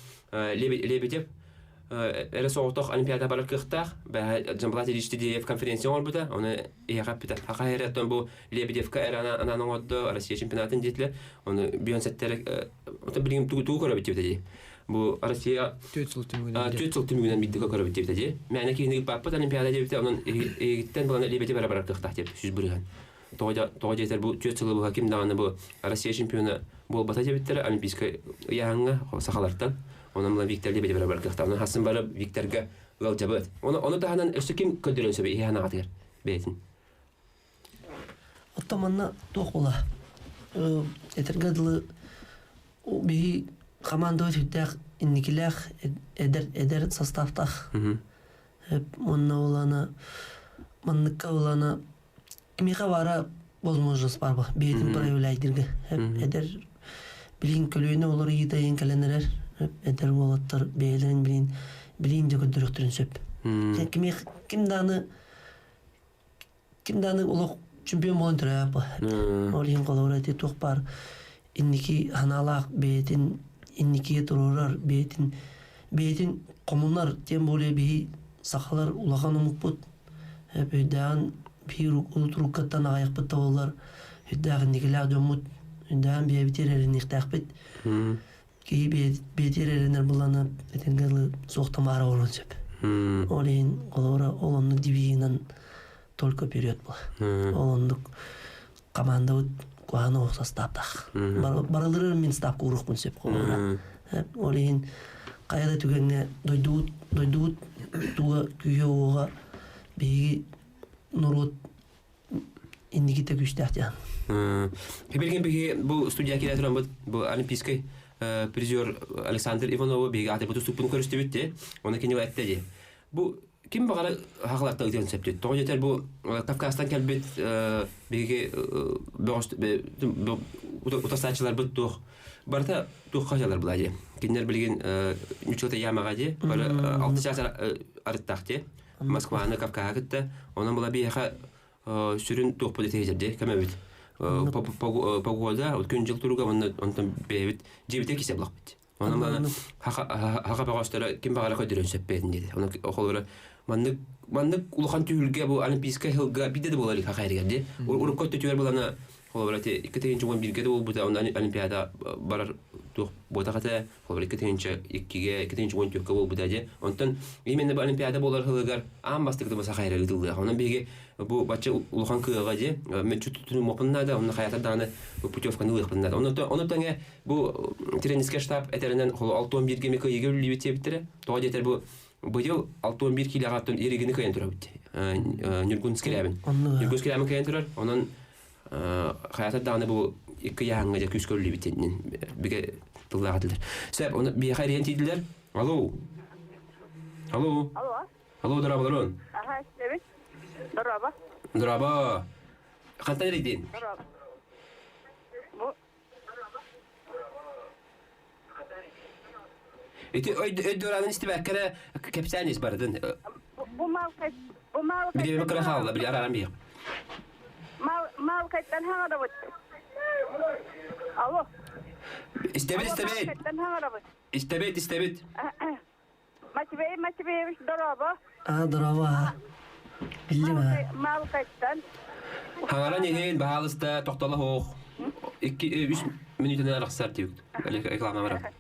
Лебедев эрэ соҕотох Олимпиада барар кыахтаах. Бэҕэһээ Джамбулат Ильич Тедеев конференция оҥорбута, ону иһэҕэ эппитэ. Хаха эрэ оттон бу Лебедевка эрэ анаан оҥордо Россия чемпионатын диэтилэр. Ону бүөн сэттэри оттон билигин тугу тугу көрөбүт диэбитэ дии. Бу Россия 4 сыл түмүгүнэн 4 сыл түмүгүнэн биирдэ көрөбүт диэбитэ дии. Мээнэ киһини ыыппаппыт Олимпиада диэбитэ, онон эһигиттэн булан Лебедев эрэ барар кыахтаах диэбит 100%. Тоҕо диэтэр бу 4 сылы быһа ким даҕаны бу Россия чемпиона буолбата диэбиттэрэ Олимпийскай ыйааһыҥҥа сахалартан. Онон мына Виктор Лебедев эрэ барар кыахтаах. Онон хасын бары Викторга ыалдьабыт. Ону, ону таһынан өссө ким көрдөрөн сөбүй иһи анаҕатыгар бэйэтин? Оттон манна туох була? Этэргэ дылы биһи командовай сүрдээх инникилээх эдэр эдэр составтаах. Уонна улана манныкка улана кимиэхэ баара возможность бар ба бэйэтин проявляйдырга эдэр билин көлүөнэ уларыйыыта иһин кэлэн эрэр эдэр уолаттар бэйэлэрин билин билин дьэ көрдөрүөхтэрин сөп. Кимиэх ким дааны ким дааны олох чемпион буолан төрөөп. Ол иһин холобура ити туох баар инники ханаалаах бэйэтин инникигэ туруорар бэйэтин бэйэтин хомунар тем более биһи сахалар улахан омукпут өйдөөн биир улутуруккаттан аҕыйахпыт да буоллар өйдөөх инникилээх дьоммут өйдөөн бэйэбитигэр эрэниэхтээхпит киһи бэйэтигэр эрэнэр буллана этэргэ дылы суохтамаары оҥоруон сөп ол иһин холобура ол оннук девиһинэн только вперед була ол оннук командабыт куһаҕан оҕо састааптаах барыларыгар мин ставка уруохпун сөп холобура ол иһин хайа да түгэҥҥэ дойдубут дойдубут туга күүһэ-уоҕа биһиги норуот инникитэ күүстээх диэн. Билигин биһиги бу студия киирэ тураммыт бу олимпийскай призер Александр Иванову биһиги аатырбыт уступпун көрүстүбүт дии. Оны кини этте дии. Бу ким баҕара хахалартан ытыан сөп дии. Тоҕо диэтэр бу Кавказтан кэлбит биһиги утасааччыларбыт туох барыта туохха дьалар була дии. Кинилэр билигин ньуччалата ямаҕа дии. Бары 6 чаас арыттаах дии. Москваны Кавказы кытта. Онон була биһиэхэ сүрүн туохпут этиһитэрди көмөбүт. Погода, күн дьыл туруга уонна онтон бэйэбит дьиэбитэ кисе булахпыт. Онон маны хаха бөҕөстөрө ким баҕара көрдөрөн сөппөтүн диэти. Онон холобура маннык маннык улахан түһүлгэ бу Олимпийскай сылга биирдэ да буолар хаха эригэр ди. Урукку өттүтүгэр булана холобура ити 2011-ге да буолбута онно Олимпиада барар туох буотах этэ холобура 2002-ге 2014-ке буолбута дии. Онтон именно бу Олимпиада буолар сылыгар аан бастакы саха эрэ ыытыллыах. Онон биһиги бу бачча улахан кыаҕа дии мүччү тутунуохпун наада, онно хайата даҕаны путевканы ылыахпын наада. Ону тэҥэ бу тренерскэй штаб этэринэн холу 61 кыайыыга үллүүбүт диэбиттэрэ. Тоҕо диэтэр бу быйыл 61 киилэҕэ оттон Еригини кыайан турабыт. Ньургун Скрябин. Ньургун Скрябин кэлэн турар. Онон хаята даҕаны бу икки яһаҥҥа дьэ күүс көрүллүбүт бигэ тыллаах этилэр. Сөп, оны биһиэхэ эрийэн тиийдилэр. Алло. Алло. Алло. Алло, дорооболорун. Аха, истэбит. Дорообо. Дорообо. Хантан эрийдин? Дорообо. Бу Ити өйдүөраанын истибэккэ эрэ кэпсээн ис барытын. Бу мал бу мал Бириэмэ кыра хаалла, били арааран биһиэх. Мал малкайтан хаҥарабыт. Алло. Истэбит, истэбит. Малкайтан хаҥарабыт. Истэбит, истэбит. Матвей Матвеевич, дорообо. А, дорообо. Биллим а. Малкайтан. Хаҥаран иһин, баһаалыста, тохтоло суох. Икки, үс мүнүүтэнэн арахсар диэбит. Реклама барар.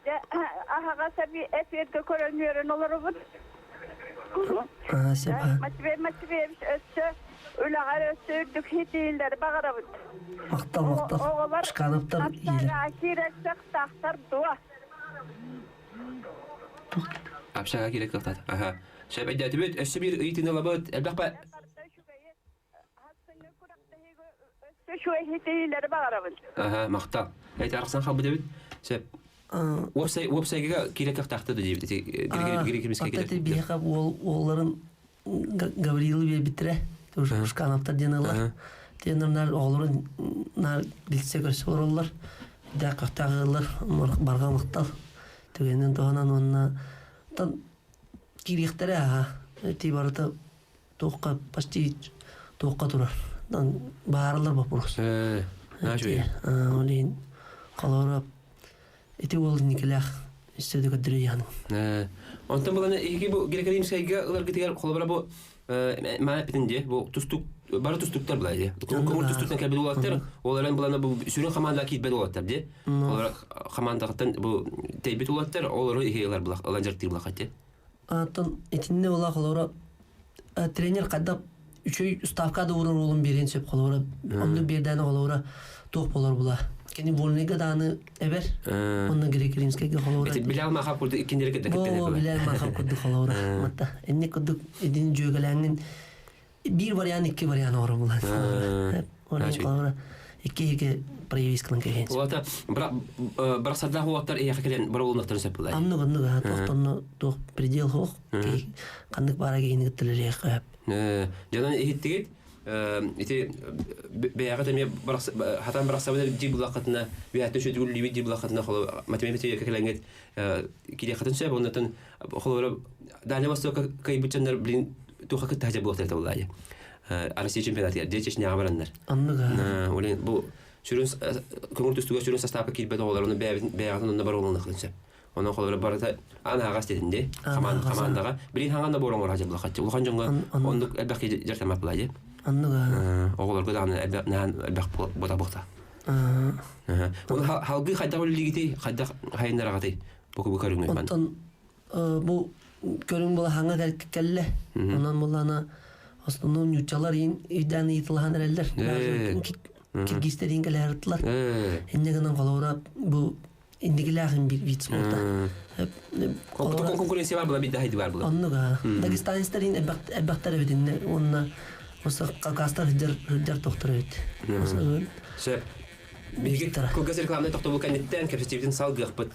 Аһаҕас эфиргэ көрөн үөрэн олоробут. Аа, сөп. Матвей Матвеевич өссө үлэҕэр өссө үрдүк ситиһиилэри баҕарабыт. Махтал, махтал. Оҕолор Шкановтар иилэр. киирэрсэх тахсар дуо? Общага киирэ кыахтаат. Аха. Сөп өйдөөтүбүт. Өссө биир ыйытыыны ылабыт. Элбэх ба... Үчүгэй ситиһиилэри баҕарабын. Аха, махтал. Эти арахсан халбыт эбит. Сөп. Уопсай уопсайга киирэ кыахтаахта да диэбит. Ити Григорий Ата биһиэхэ уол уолларын Гаврилы биэрбиттэрэ. Ушкановтар диэн ылар. Тиэннэр оҕолорун наар билсэ көрсө олороллор. Дээх көхтөөх ыаллар барҕа махтал. Түгэнин туһанан уонна киириэхтэрэ аха. Ити барыта туохха почти туохха турар. Баарылар вопрос. Ол иһин холоро ити уол инникилээх өссө да көрдөрүйэҕин. Онтон булан эһиги бу Грекоримскайга ыларгытыгар холобура бу маана эппитин дии бу тустук бары тустуктар була дии. Көҥүл тустуктан кэлбит уолаттар ол эрэн булана бу сүрүн хамаандаҕа киирбэт уолаттар дии. Олор хамаандаҕыттан бу тэйбит уолаттар олору иһи ылар булах ылан дьарыктыыр булахат дии. Оттон итиннэ була холобура тренер хайдах үчүгэй ставка да уурар уолун биэриэн сөп холобура оннук биэрдээн холобура туох буолар була кини вольныйга дааны эбэр онно грек-римскайга холобура Билал Махап курдук иккиннери кытта Бо Билал Махап курдук холобура матта инник курдук идин дьүөгэлээҥҥин биир вариант икки вариант оҥорор булан холобура икки иһигэ проявисканан кэһиэн Уота бырахсардаах уоттар эйиэхэ кэлэн боруолунахтарын сөп булай. Аннык оннук аха туохтонно туох предел хоох ханнык баара киһини кытта үлэлиэххэ сөп. Дьонон иһиттигит ити бэйэҕит эмиэ хатан бырахсабыт дии буллаххытына үөһэттэн үчүгэй дии буллаххытына холобура математика кэлэҥҥит кириэххитин сөп оннотон холобура Дальний Востокка кыайбыт дьоннор блин туха кытта хадьа буолуохтара табыллаайы Россия чемпионатыгар дьэ Чечняҕа бараннар Оннук Олен бу сүрүн көҥүл түстүгэ сүрүн састаапка киирбэт оҕолор ону бэйэҕитин онно бар уолунахтын сөп. Онон холобура барыта аан аһаҕас дедин ди хамаандаҕа билин хаҥан да буолан оҥорор хадьа улахан дьоҥҥо оннук элбэх киһи дьарыктаммат буолаа дии. Оннук Оҕолорго даҕаны элбэх наһаан элбэх буота буолта. Оны халгыы хайдах үлэлиигитий хайдах хайыннараҕытый бу бу көрүҥү Онтон бу көрүҥ була хаҥа кэллэ. Онон буллана основном ньуччалар өйдөөн ыйытылаһан эрэллэр. Киргизтер иин кэлэһэртилэр. Инне гынан холобура бу инникилээхин бир вид спорта. Конкуренция бар була бидде хайды бар була. Оннук аа. Дагестанецтер иин элбэхтэр эбит инне уонна осы Кавказтар хыдьар тохтор эбит. Сөп. Биһиги кылгас рекламнай тохтобул кэнниттэн кэпсэтиибитин салгыахпыт.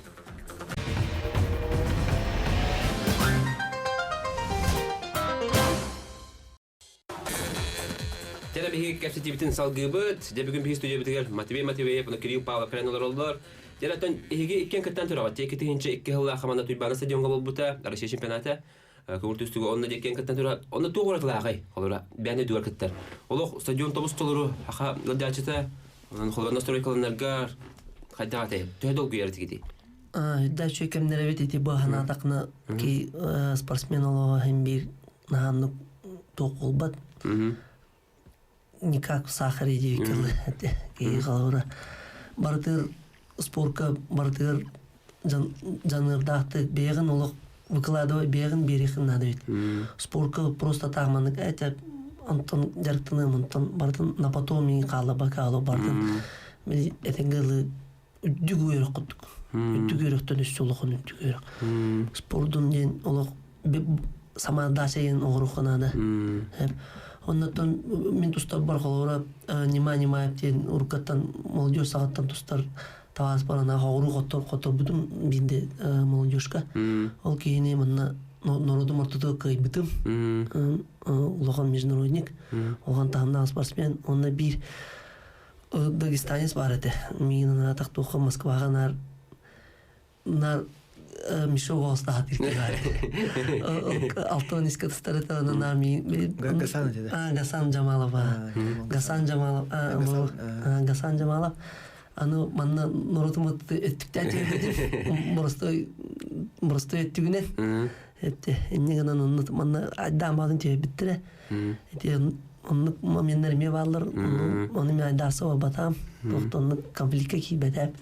Дьэ биһиги кэпсэтиибитин салгыыбыт. Дьэ бүгүн биһиги студиябытыгар Матвей Матвеев уонна Кирилл Павлов кэлэн олороллор. Дьэ оттон эһиги иккиэн кыттан тураҕыт. 2002 сыллаах хамаанда Туйбаана стадиоҥҥа буолбута Россия чемпионата. Көҥүл түстүгэ онно диэккиэн кыттан тура. Онно туох уратылааҕый? Холобура, бэйэни өйдүгэр кыттар. Олох стадион тобус толору аха ыалдьааччыта. Онон холобура настройкаланаргар хайдах этэй? Төһө долгуйар этигитий? Да үчүгэй кэмнэр эбит ити бу санаатахына ки спортсмен олоҕо иһин биир наһааннык туох буолбат никак сахар диэбиккэ киһи холобура барытыгар спорка барытыгар дьаныардаахтык бэйэҕин олох выкладывай бэйэҕин биэриэххин наада эбит спорка просто так маннык этэ онтон дьарыктаныам онтон барытын на потом и хаалла бакаало барытын этэҥҥэ ылыы үрдүк үөрэх курдук. Үрдүк үөрэхтэн өссө улахан үрдүк үөрэх. Спордун диэн олох Самоотдача диэн оҥоруохха наада. Оннуттан мин тустарбар холобура Нима Нимаев диэн уруккаттан молодежь саҕаттан тустар табаарыспар анаах оҕуруу хоттор хотторбутум биирдэ молодежка. Ол киһини манна народум ортотугар кыайбытым. Улахан международник, улахан таһымнаах спортсмен. Онно биир дагестанец баар этэ. Миигин анаатах туохха Москваҕа наар нар мешок оҕустаах Алтан иске тыстарытана Гасан этэ. Гасан Джамалов. Гасан Джамалов. Гасан Джамалов. Аны манна норуотум өттүктээн тиэрбитим. Боростой боростой өттүгүнэн. Этте инне гынан онну манна айдаамаатын түһэрбиттэрэ. Ити оннук моменнар эмиэ бааллар. Ону мен айдаарса барбатаам. Туохта конфликтка киирбэтээм.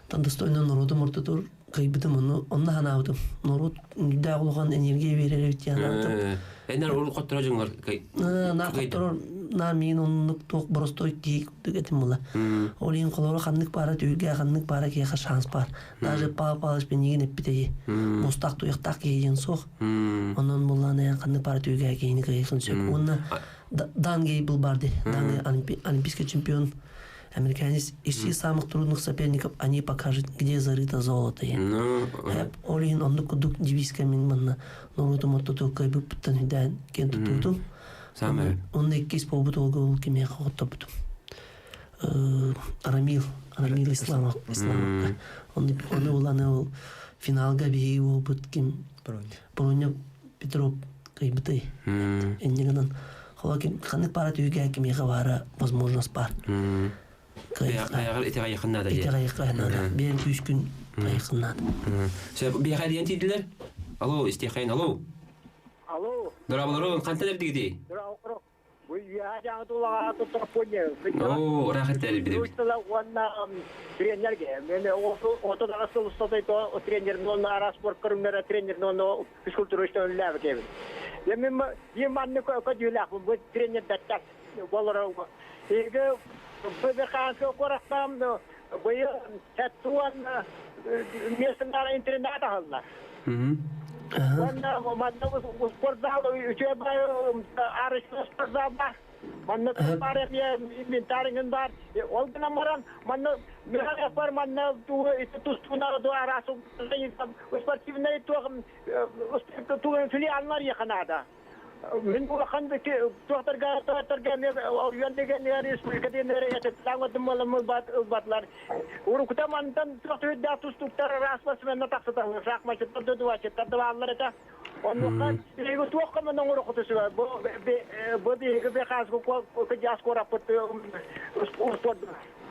Тан достойно норуотум ортотугар кыайбытым, ону онно санаабытым. Норуот үрдээх улахан энергия биэрэр эбит диэн санаабытым. Эннер урут хотторо дьоҥҥор Наа хотторор наа миин оннук туох боростой киһи курдук этим була. Ол иһин холоро ханнык баара түһүлгэ ханнык баара киһиэхэ шанс баар. Даже Павел Павлович миигин эппит мустаах туйахтаах киһи диэн суох. Онон буллаан ханнык баара түһүлгэ киһини кыайыахын сөп. Уонна Дан Гейбл бар ди. Дан олимпийский чемпион Американец ищи самых трудных соперников, они покажут, где зарыто золото. Ну, Ол иһин оннук курдук девизка мин манна норуотум ортотугар кыайбыппыттан үрдээн киэн туттубутум. Самое. Онно иккис буолбут уолга ол кимиэхэ хотторбутум. Рамил, Рамил Исламов, Исламовка. Оны, оны ол аны ол финалга биһиги буолбут ким Броня Петров кыайбытай. Инньэ гынан Холокин ханнык пара түһүгэ кимиэхэ баара возможность бар. Айаҕар итэҕэйиэххин наада диye. Итэҕэйиэххэ наада. Биэн күүскүн айыххын наада. Сөп, биэхэ эрийэн тиийдилэр. Алло, истиэххэйин, алло. Алло. Дорооболорун, хантан эрдигитий? Дорооболорун. Бу үөһэ дьаҥы тулаҕа туттарппун Оо, ыраах этэрбит. Уонна тренерге мен отут аҕыс сыл устата тренер уонна араас спорт көрүҥнэрэ тренер уонна физкультура үстөллээбит эбит. Мен Биир маннык көдьүүлээхпин бу тренердэртэн болоро Эгэ ББХ куораттаам быйыл сәттуан местнара интернат аһаллар. Уонна манна спортзал үчүгэй бай арышты спортзал бар. Манна бар инвентарьҥын бар. Ол гынан баран манна бар манна тустууна арасы спортивный туох филиаллар яханаада. Мин улахан туохтарга туохтарга үйөн деген республика диэннэри ылбатылар. Урукута мантан туох түһүрдээх тустууктар распасменна тахсыталлар, шахматчыттар да дуачыттар да бааллар этэ. Оннука биһиги туохха мен оҥороххуту сүбэ. Бу бу биһиги бехааску кыдьаас куораппыт успуорду.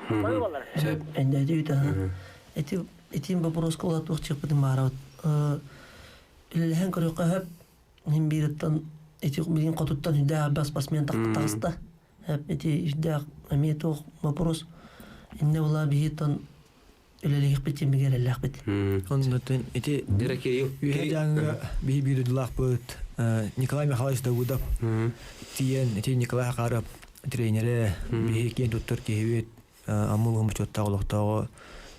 Болар. Эндэдүү Эти этим вопроска улатуох чыппытын баарабыт. Үлэлэһэн көрүөххэ сөп. Мин биириттэн ити билигин хотуттан үрдээх элбэх спортсмен таҕыста. Ити үрдээх эмиэ туох вопрос иннэ була биһиттэн үлэлиэхпит тимигэр эрэллээхпит. Оннотун ити үһэ дьааҥыга биһи биирдулаахпыт Николай Михайлович Давыдов тиийэн ити Николай Хахаров тренерэ биһи киэн туттар киһибит Аммыл мучуоттаах олохтооҕо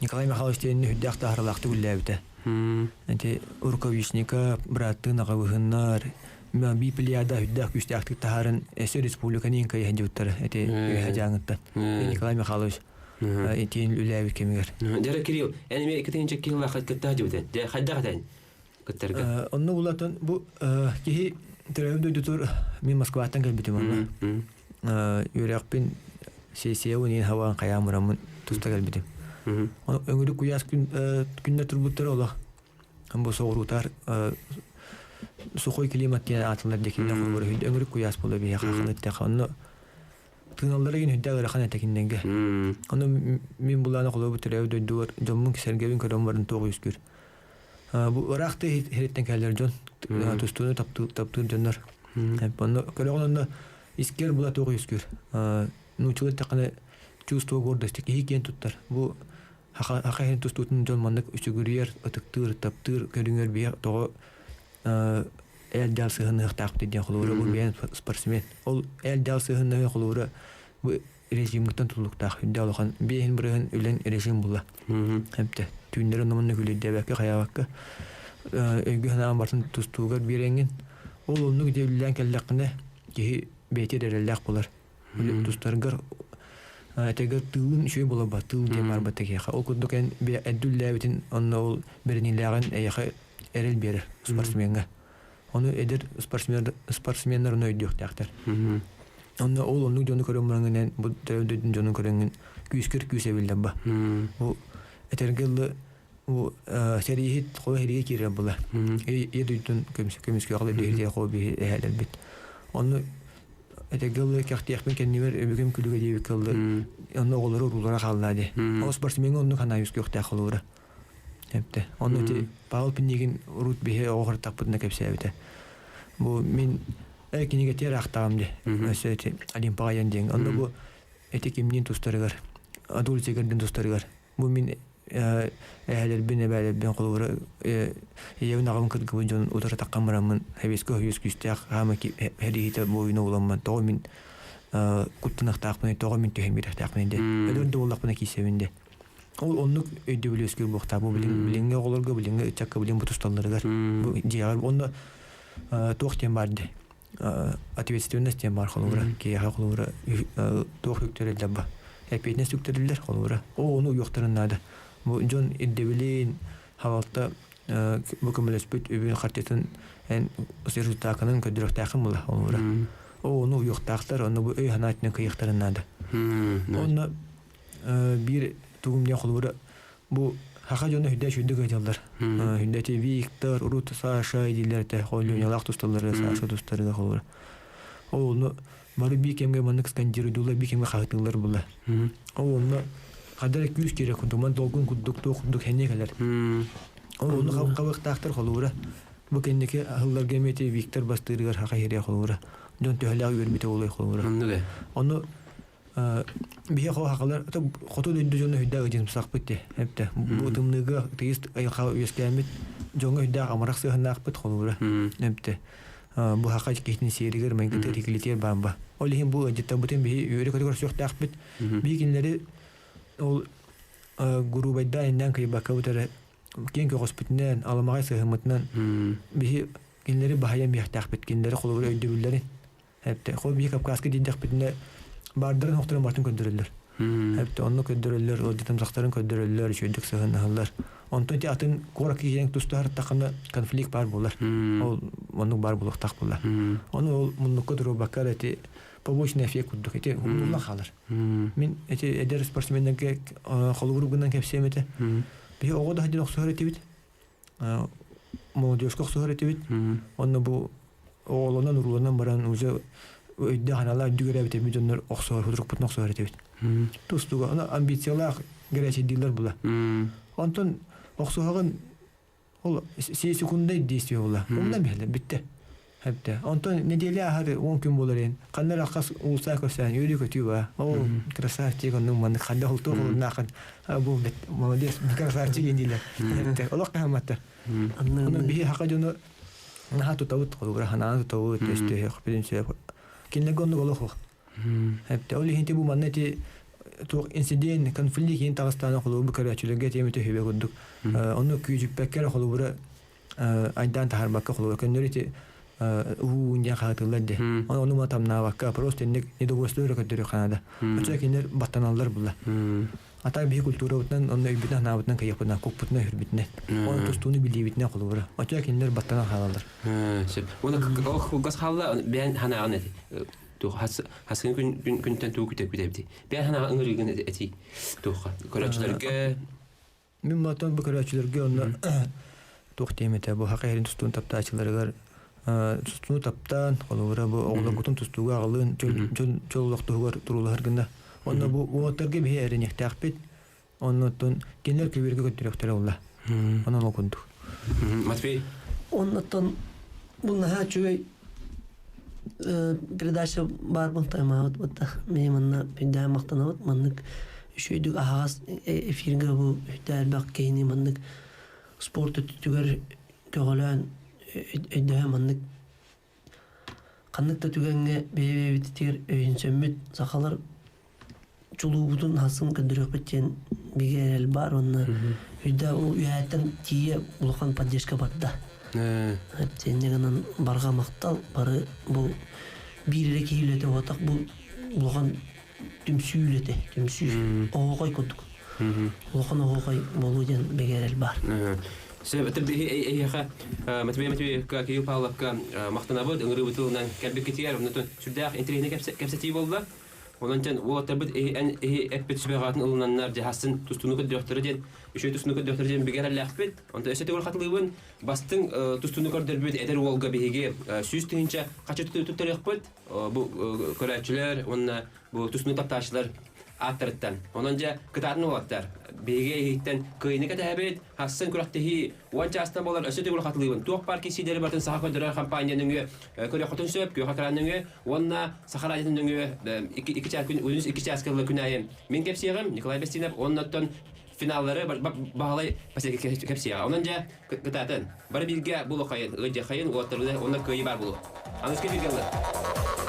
Николай Михайлович диэн үрдээх таһаралаахтык үллээбитэ. Ити рукавичника бырааттыын аҕабыһыннар би плеяда үрдээх күүстээхтик таһааран өссө республиканы иҥкайа сылдьыбыттара ити үөһэ дьааҥыттан. Николай Михайлович итиин үлээбит кэмигэр. Дьэ Кирилл, эн эмиэ икки тыһыынча киһи кытта сылдьыбытын. Дьэ хайдах этэн кыттарга? Онно булатын бу киһи төрөөбүт дойдутугар мин Москваттан кэлбитим онно. Үөрэхпин сессия униин хаваан хайаан бараммын туста кэлбитим. Өҥүрүк куйаас күн күннэр турбуттара олох. Бу соҕуруутар сухой климат диэн аатылар диэкиннэ холбор өҥүрүк куйаас буола биһиэхэ ханыттаха. Онно тыыналлара гин үрдэ ыарахан этэ кинилэргэ. Ону мин булааны холобур төрөөбүт дойдубар дьоммун сэргэбин көрөн баран туох үөскүүр. Бу ыраах тыа иһиттэн кэлэр дьон тустууну таптыыр дьоннор. Онно көрөҕүн онно искер була туох үөскүүр. Нууччалыы эттэххинэ чувство гордости киһи киэн туттар. Бу хаха иһин тустуутун дьон маннык үчүгүрүйэр, ытыктыыр, таптыыр көрүҥэр биһи тоҕо эл-дьал сыһынныахтаахпыт диэн холобура бу бэйэн спортсмен. Ол эл-дьал сыһыннаһыы холобура бу режимҥиттэн тутулуктаах. Үрдэ улахан биэһин бырыһын үлэн режим була. Эптэ түүннэри номунна күлүйдээбэккэ хайаабакка өйгө санаан бартын тустуугар биэрэҥҥин. Ол оннук диэбиллээн кэллэххинэ киһи бэйэтэ эрэллээх буолар. Тустаргар этэгэр тыылын үчүгэй буолар тыыл диэн барбата киһиэхэ. Ол курдук эн эддүллээбитин онно ол бэриниилээҕин эйиэхэ эрэл биэрэр спортсмеҥҥа. Ону эдэр спортсменнар ону өйдүөхтээхтэр. Онно ол оннук дьону көрөн бараҥҥын бу төрөөбүт дьону көрөҥҥүн күүскэр күүс эбиллэр ба. Бу этэргэ дылы бу сэрииһит холо сэриигэ киирэр була. Ийэ дойдутун көмүскүөҕэ дэһитиэ холо биһи эһээлэрбит. Онно этэргэ дылы кэхтиэхпин кэннибэр өбүгэм күлүгэ диэбиккэ дылы онно оҕолору уруулара хааллаа дии. Ол спортсмеҥҥа оннук санаа үөскүөхтээх холобура. Эпте. Онно ити Павел Пинигин урут биһи оҕо хартахпытына кэпсээбитэ. Бу мин кинигэтигэр аахтаҕым дии. Өссө ити Олимпаҕа айан диэн. Онно бу ити кимниин тустарыгар, Адуль Тигрдин тустарыгар бу мин эһэлэрбин, эбээлэрбин холобура ийэбин аҕабын кыргыбын дьон утары таххан бараммын хэбиэскэ өһүөс күүстээх хаама хэрииһитэ буойуна буламмын тоҕо мин куттаныахтаахпыный, тоҕо мин түһэн биэриэхтээхпиний диэн. Өлөр да буоллахпына киирсэбин диэн. Ол оннук өйдөбүл үөскүүр буолуохтаах. Бу билиҥҥи оҕолорго, билиҥҥи ыччакка билин бу тусталларыгар, бу дьиэҕэр уонна туох диэн баар дии ответственность диэн баар холобура киһиэхэ холобура туох үктэриллэр ба эппиэтинэс үктэриллэр холобура ол ону уйуохтарын наада. Бу дьон ирдэбилин халалта бу көмөлөспүт үбүн хартытын эн результакынан көрдөрүөхтээххин була холобура ол ону уйуохтаахтар, онно бу өй санаатынан кыйыахтарын наада. Онно биир тугум диэн холобура бу саха дьоно хүндэ үчүгдүк ыдьаллар. Хүндэ ити Виктор, урут Саша дииллэр этэ, Ленялаах тусталлары, Саша тустарыга холобура. Ол онно бары биир кэмҥэ маннык скандируйдуулар, биир кэмҥэ хаһытыыллар була. Ол онно хадара күүс киирэ курдук, ман долгун курдук, туох курдук хэнниэ кэлэр. Ол онно хабыахтаахтар холобура. Бу кэнники аһылларга эмиэ ити Виктор бастыырыгар хаха иһириэ холобура. Дьон төһөлөөх үөрбүтэ буолуой холобура. Ону биһи хахалар хоту дойду дьоно хүддээх ыдьымсахпыт дии эптэ бу тымныыга тыйыс айылҕа үөскээммит дьоҥҥо хүддээх амарах сыһыаннаахпыт холобура эптэ бу хаха киһитин сиэригэр майгытыгар иклитигэр баамба ол иһин бу ыалдьыттарбытын биһи үөрэ-көтө көрсүөхтээхпит биһи кинилэри ол грубайдаан иннээн кыйбаккабыт эрэ киэҥ көҕүспүтүнэн аламаҕай сыһыммытынан биһи кинилэри баһыйан биэхтээхпит кинилэри холобура өйдөбүллэрин Эптэ, хол биһи Кавказка диирдэхпитинэ баардарын охторун бартын көрдөрөллөр. Эптэ, онно көрдөрөллөр, ыалдьытымсахтарын көрдөрөллөр, үчүгэйдик сыһыаннаһаллар. Онтон ити атын куоракка киирэн тустаһар конфликт баар буолар. Ол оннук баар буолуохтаах буолла. Ону ол муннукка туруорбакка эрэ ити побочный эффект курдук ити умнуллан хаалар. Мин эти эдэр спортсменнарга холобур гынан кэпсиэм этэ. Биһи оҕо да сылдьан охсуһар этибит. Молодежка охсуһар этибит. Онно бу оҕолонон урууланан баран уже өйдөөх аналаах үрдүк эрээбит эбит дьоннор охсуһар худурукпутун охсуһар этибит. Тустууга ону амбициялаах горячайдыыллар була. Онтон охсуһаҕын ол секундный действие була. Умнан биһэлэр бүттэ. Эптэ. Онтон неделя аһар 10 күн буолар ин. Ханна эрэ хас уулусса көрсөн үөрүү-көтүү ба. О, красавчик, оннук маннык ханна холтуох олуннаахын. Бу молодец, красавчик дииллэр. Эптэ. Олох кыһамматтар. Онон биһи хака дьону наһаа тутабыт, холобура ханаан тутабыт, өстөһөх, билин сөп. Кинилэргэ оннук олох суох. Эптэ. Ол иһин бу манна ити туох инцидент, конфликт иһин таҕыстаана холобур көрөөччүлэргэ этиэмите үһүбэ курдук. Онну күүдьүппэккэ эрэ холобура айдаан таһаарбакка холобура көннөрү ити уу диэн хаһытыллар дии. Ону ону тамнаабакка просто инник недовольство эрэ көрдөрүөх наада. Оччо кинилэр баттаналлар була. А так биһи культурабытынан онно өйбүтүнэн санаабытынан кыйыахпытынан куппутунан үһүрбүтүнэн. Оны тустууну билиибитинэн холобура. Оччо кинилэр баттанан хаалаллар. Сөп. Уонна кылгас хаалла бэйэн ханаҕын эти. Хасын күн күнтэн туу күтэ күтэбити. Бэйэн ханаҕа ыҥырыыгын эти туохха. Көрөөччүлэргэ Мин матан бу көрөөччүлэргэ онно туох диэм этэ бу хака иһэрин тустуун таптааччыларыгар тустууну таптаан холобура бу оҕолоргутун тустууга аҕалыын чөл олох туһугар туруулаһар гына онно бу уолаттарга биһи эрэниэхтээхпит оннуттан кинилэр көбүөргэ көттөрүөхтэрэ буолла онон ол курдук. Матвей. Оннуттан бу наһаа үчүгэй передача баар буолтаймаабыт бутта мин манна күндээн махтанабыт маннык үчүгэйдик аһаҕас эфиргэ бу элбэх киһини маннык спорт өттүгэр көҕүлээн өйдөһө маннык ханнык да түгэҥҥэ бэйэ-бэйэбитигэр өйөнсөммүт сахалар чулуубутун хасын көрдөрүөхпүт диэн бигэ эрэл баар уонна өйдөө ол үөһээттэн тиийэ улахан поддержка барда. Инньэ гынан барҕа махтал бары бу биир эрэ киһи үлэтэ буотах бу улахан түмсүү үлэтэ, түмсүү оһоҕой курдук. Улахан оһоҕой буолуо диэн бигэ эрэл баар. Сөп, эһиэхэ Матвей Матвеевка, Кирилл Павловка махтанабыт, ыҥырыыбытынан кэлбиккитигэр, онтон сүрдээх интэриэһинэй кэпсэтии буолла. Онон дьон уолаттарбыт эн эппит сүбэҕитин ылынаннар дьаһасын тустууну көрдүөхтэрэ диэн, үчүгэй тустууну көрдүөхтэрэ диэн бигэ эрэллээхпит. Онтон өссө төгүл хатылыыбын, бастыҥ тустууну көрдөрбүт эдэр уолга биһиги 100 000 хачы туттарыахпыт. Бу көрөөччүлэр уонна бу тустууну таптааччылар ааттарыттан. Онон дьэ кытаатын уолаттар. Биһиги эһииттэн кыайыыны кэтэһэбит, хассын күрэхтэһии 10 чаастан буолар өссө төгүл хатылыыбын. Туох баар киирсиилэри барытын саха көрдөрөр хампаанньа нөҥүө көрүөххүтүн сөп, күөх экран нөҥүө уонна Саха радиотын нөҥүө 2 чаас күн 2 чааска күн аайы мин кэпсиэҕим Николай Бестинов уонна финаллары Баһылай кэпсиэҕэ. Онон дьэ кытаатын. Бары бииргэ булуоххайын, ыалдьыаххайын, уолаттарбыт уонна кыайыы баар буолуо. Аныгыскы бииргэ ыллар.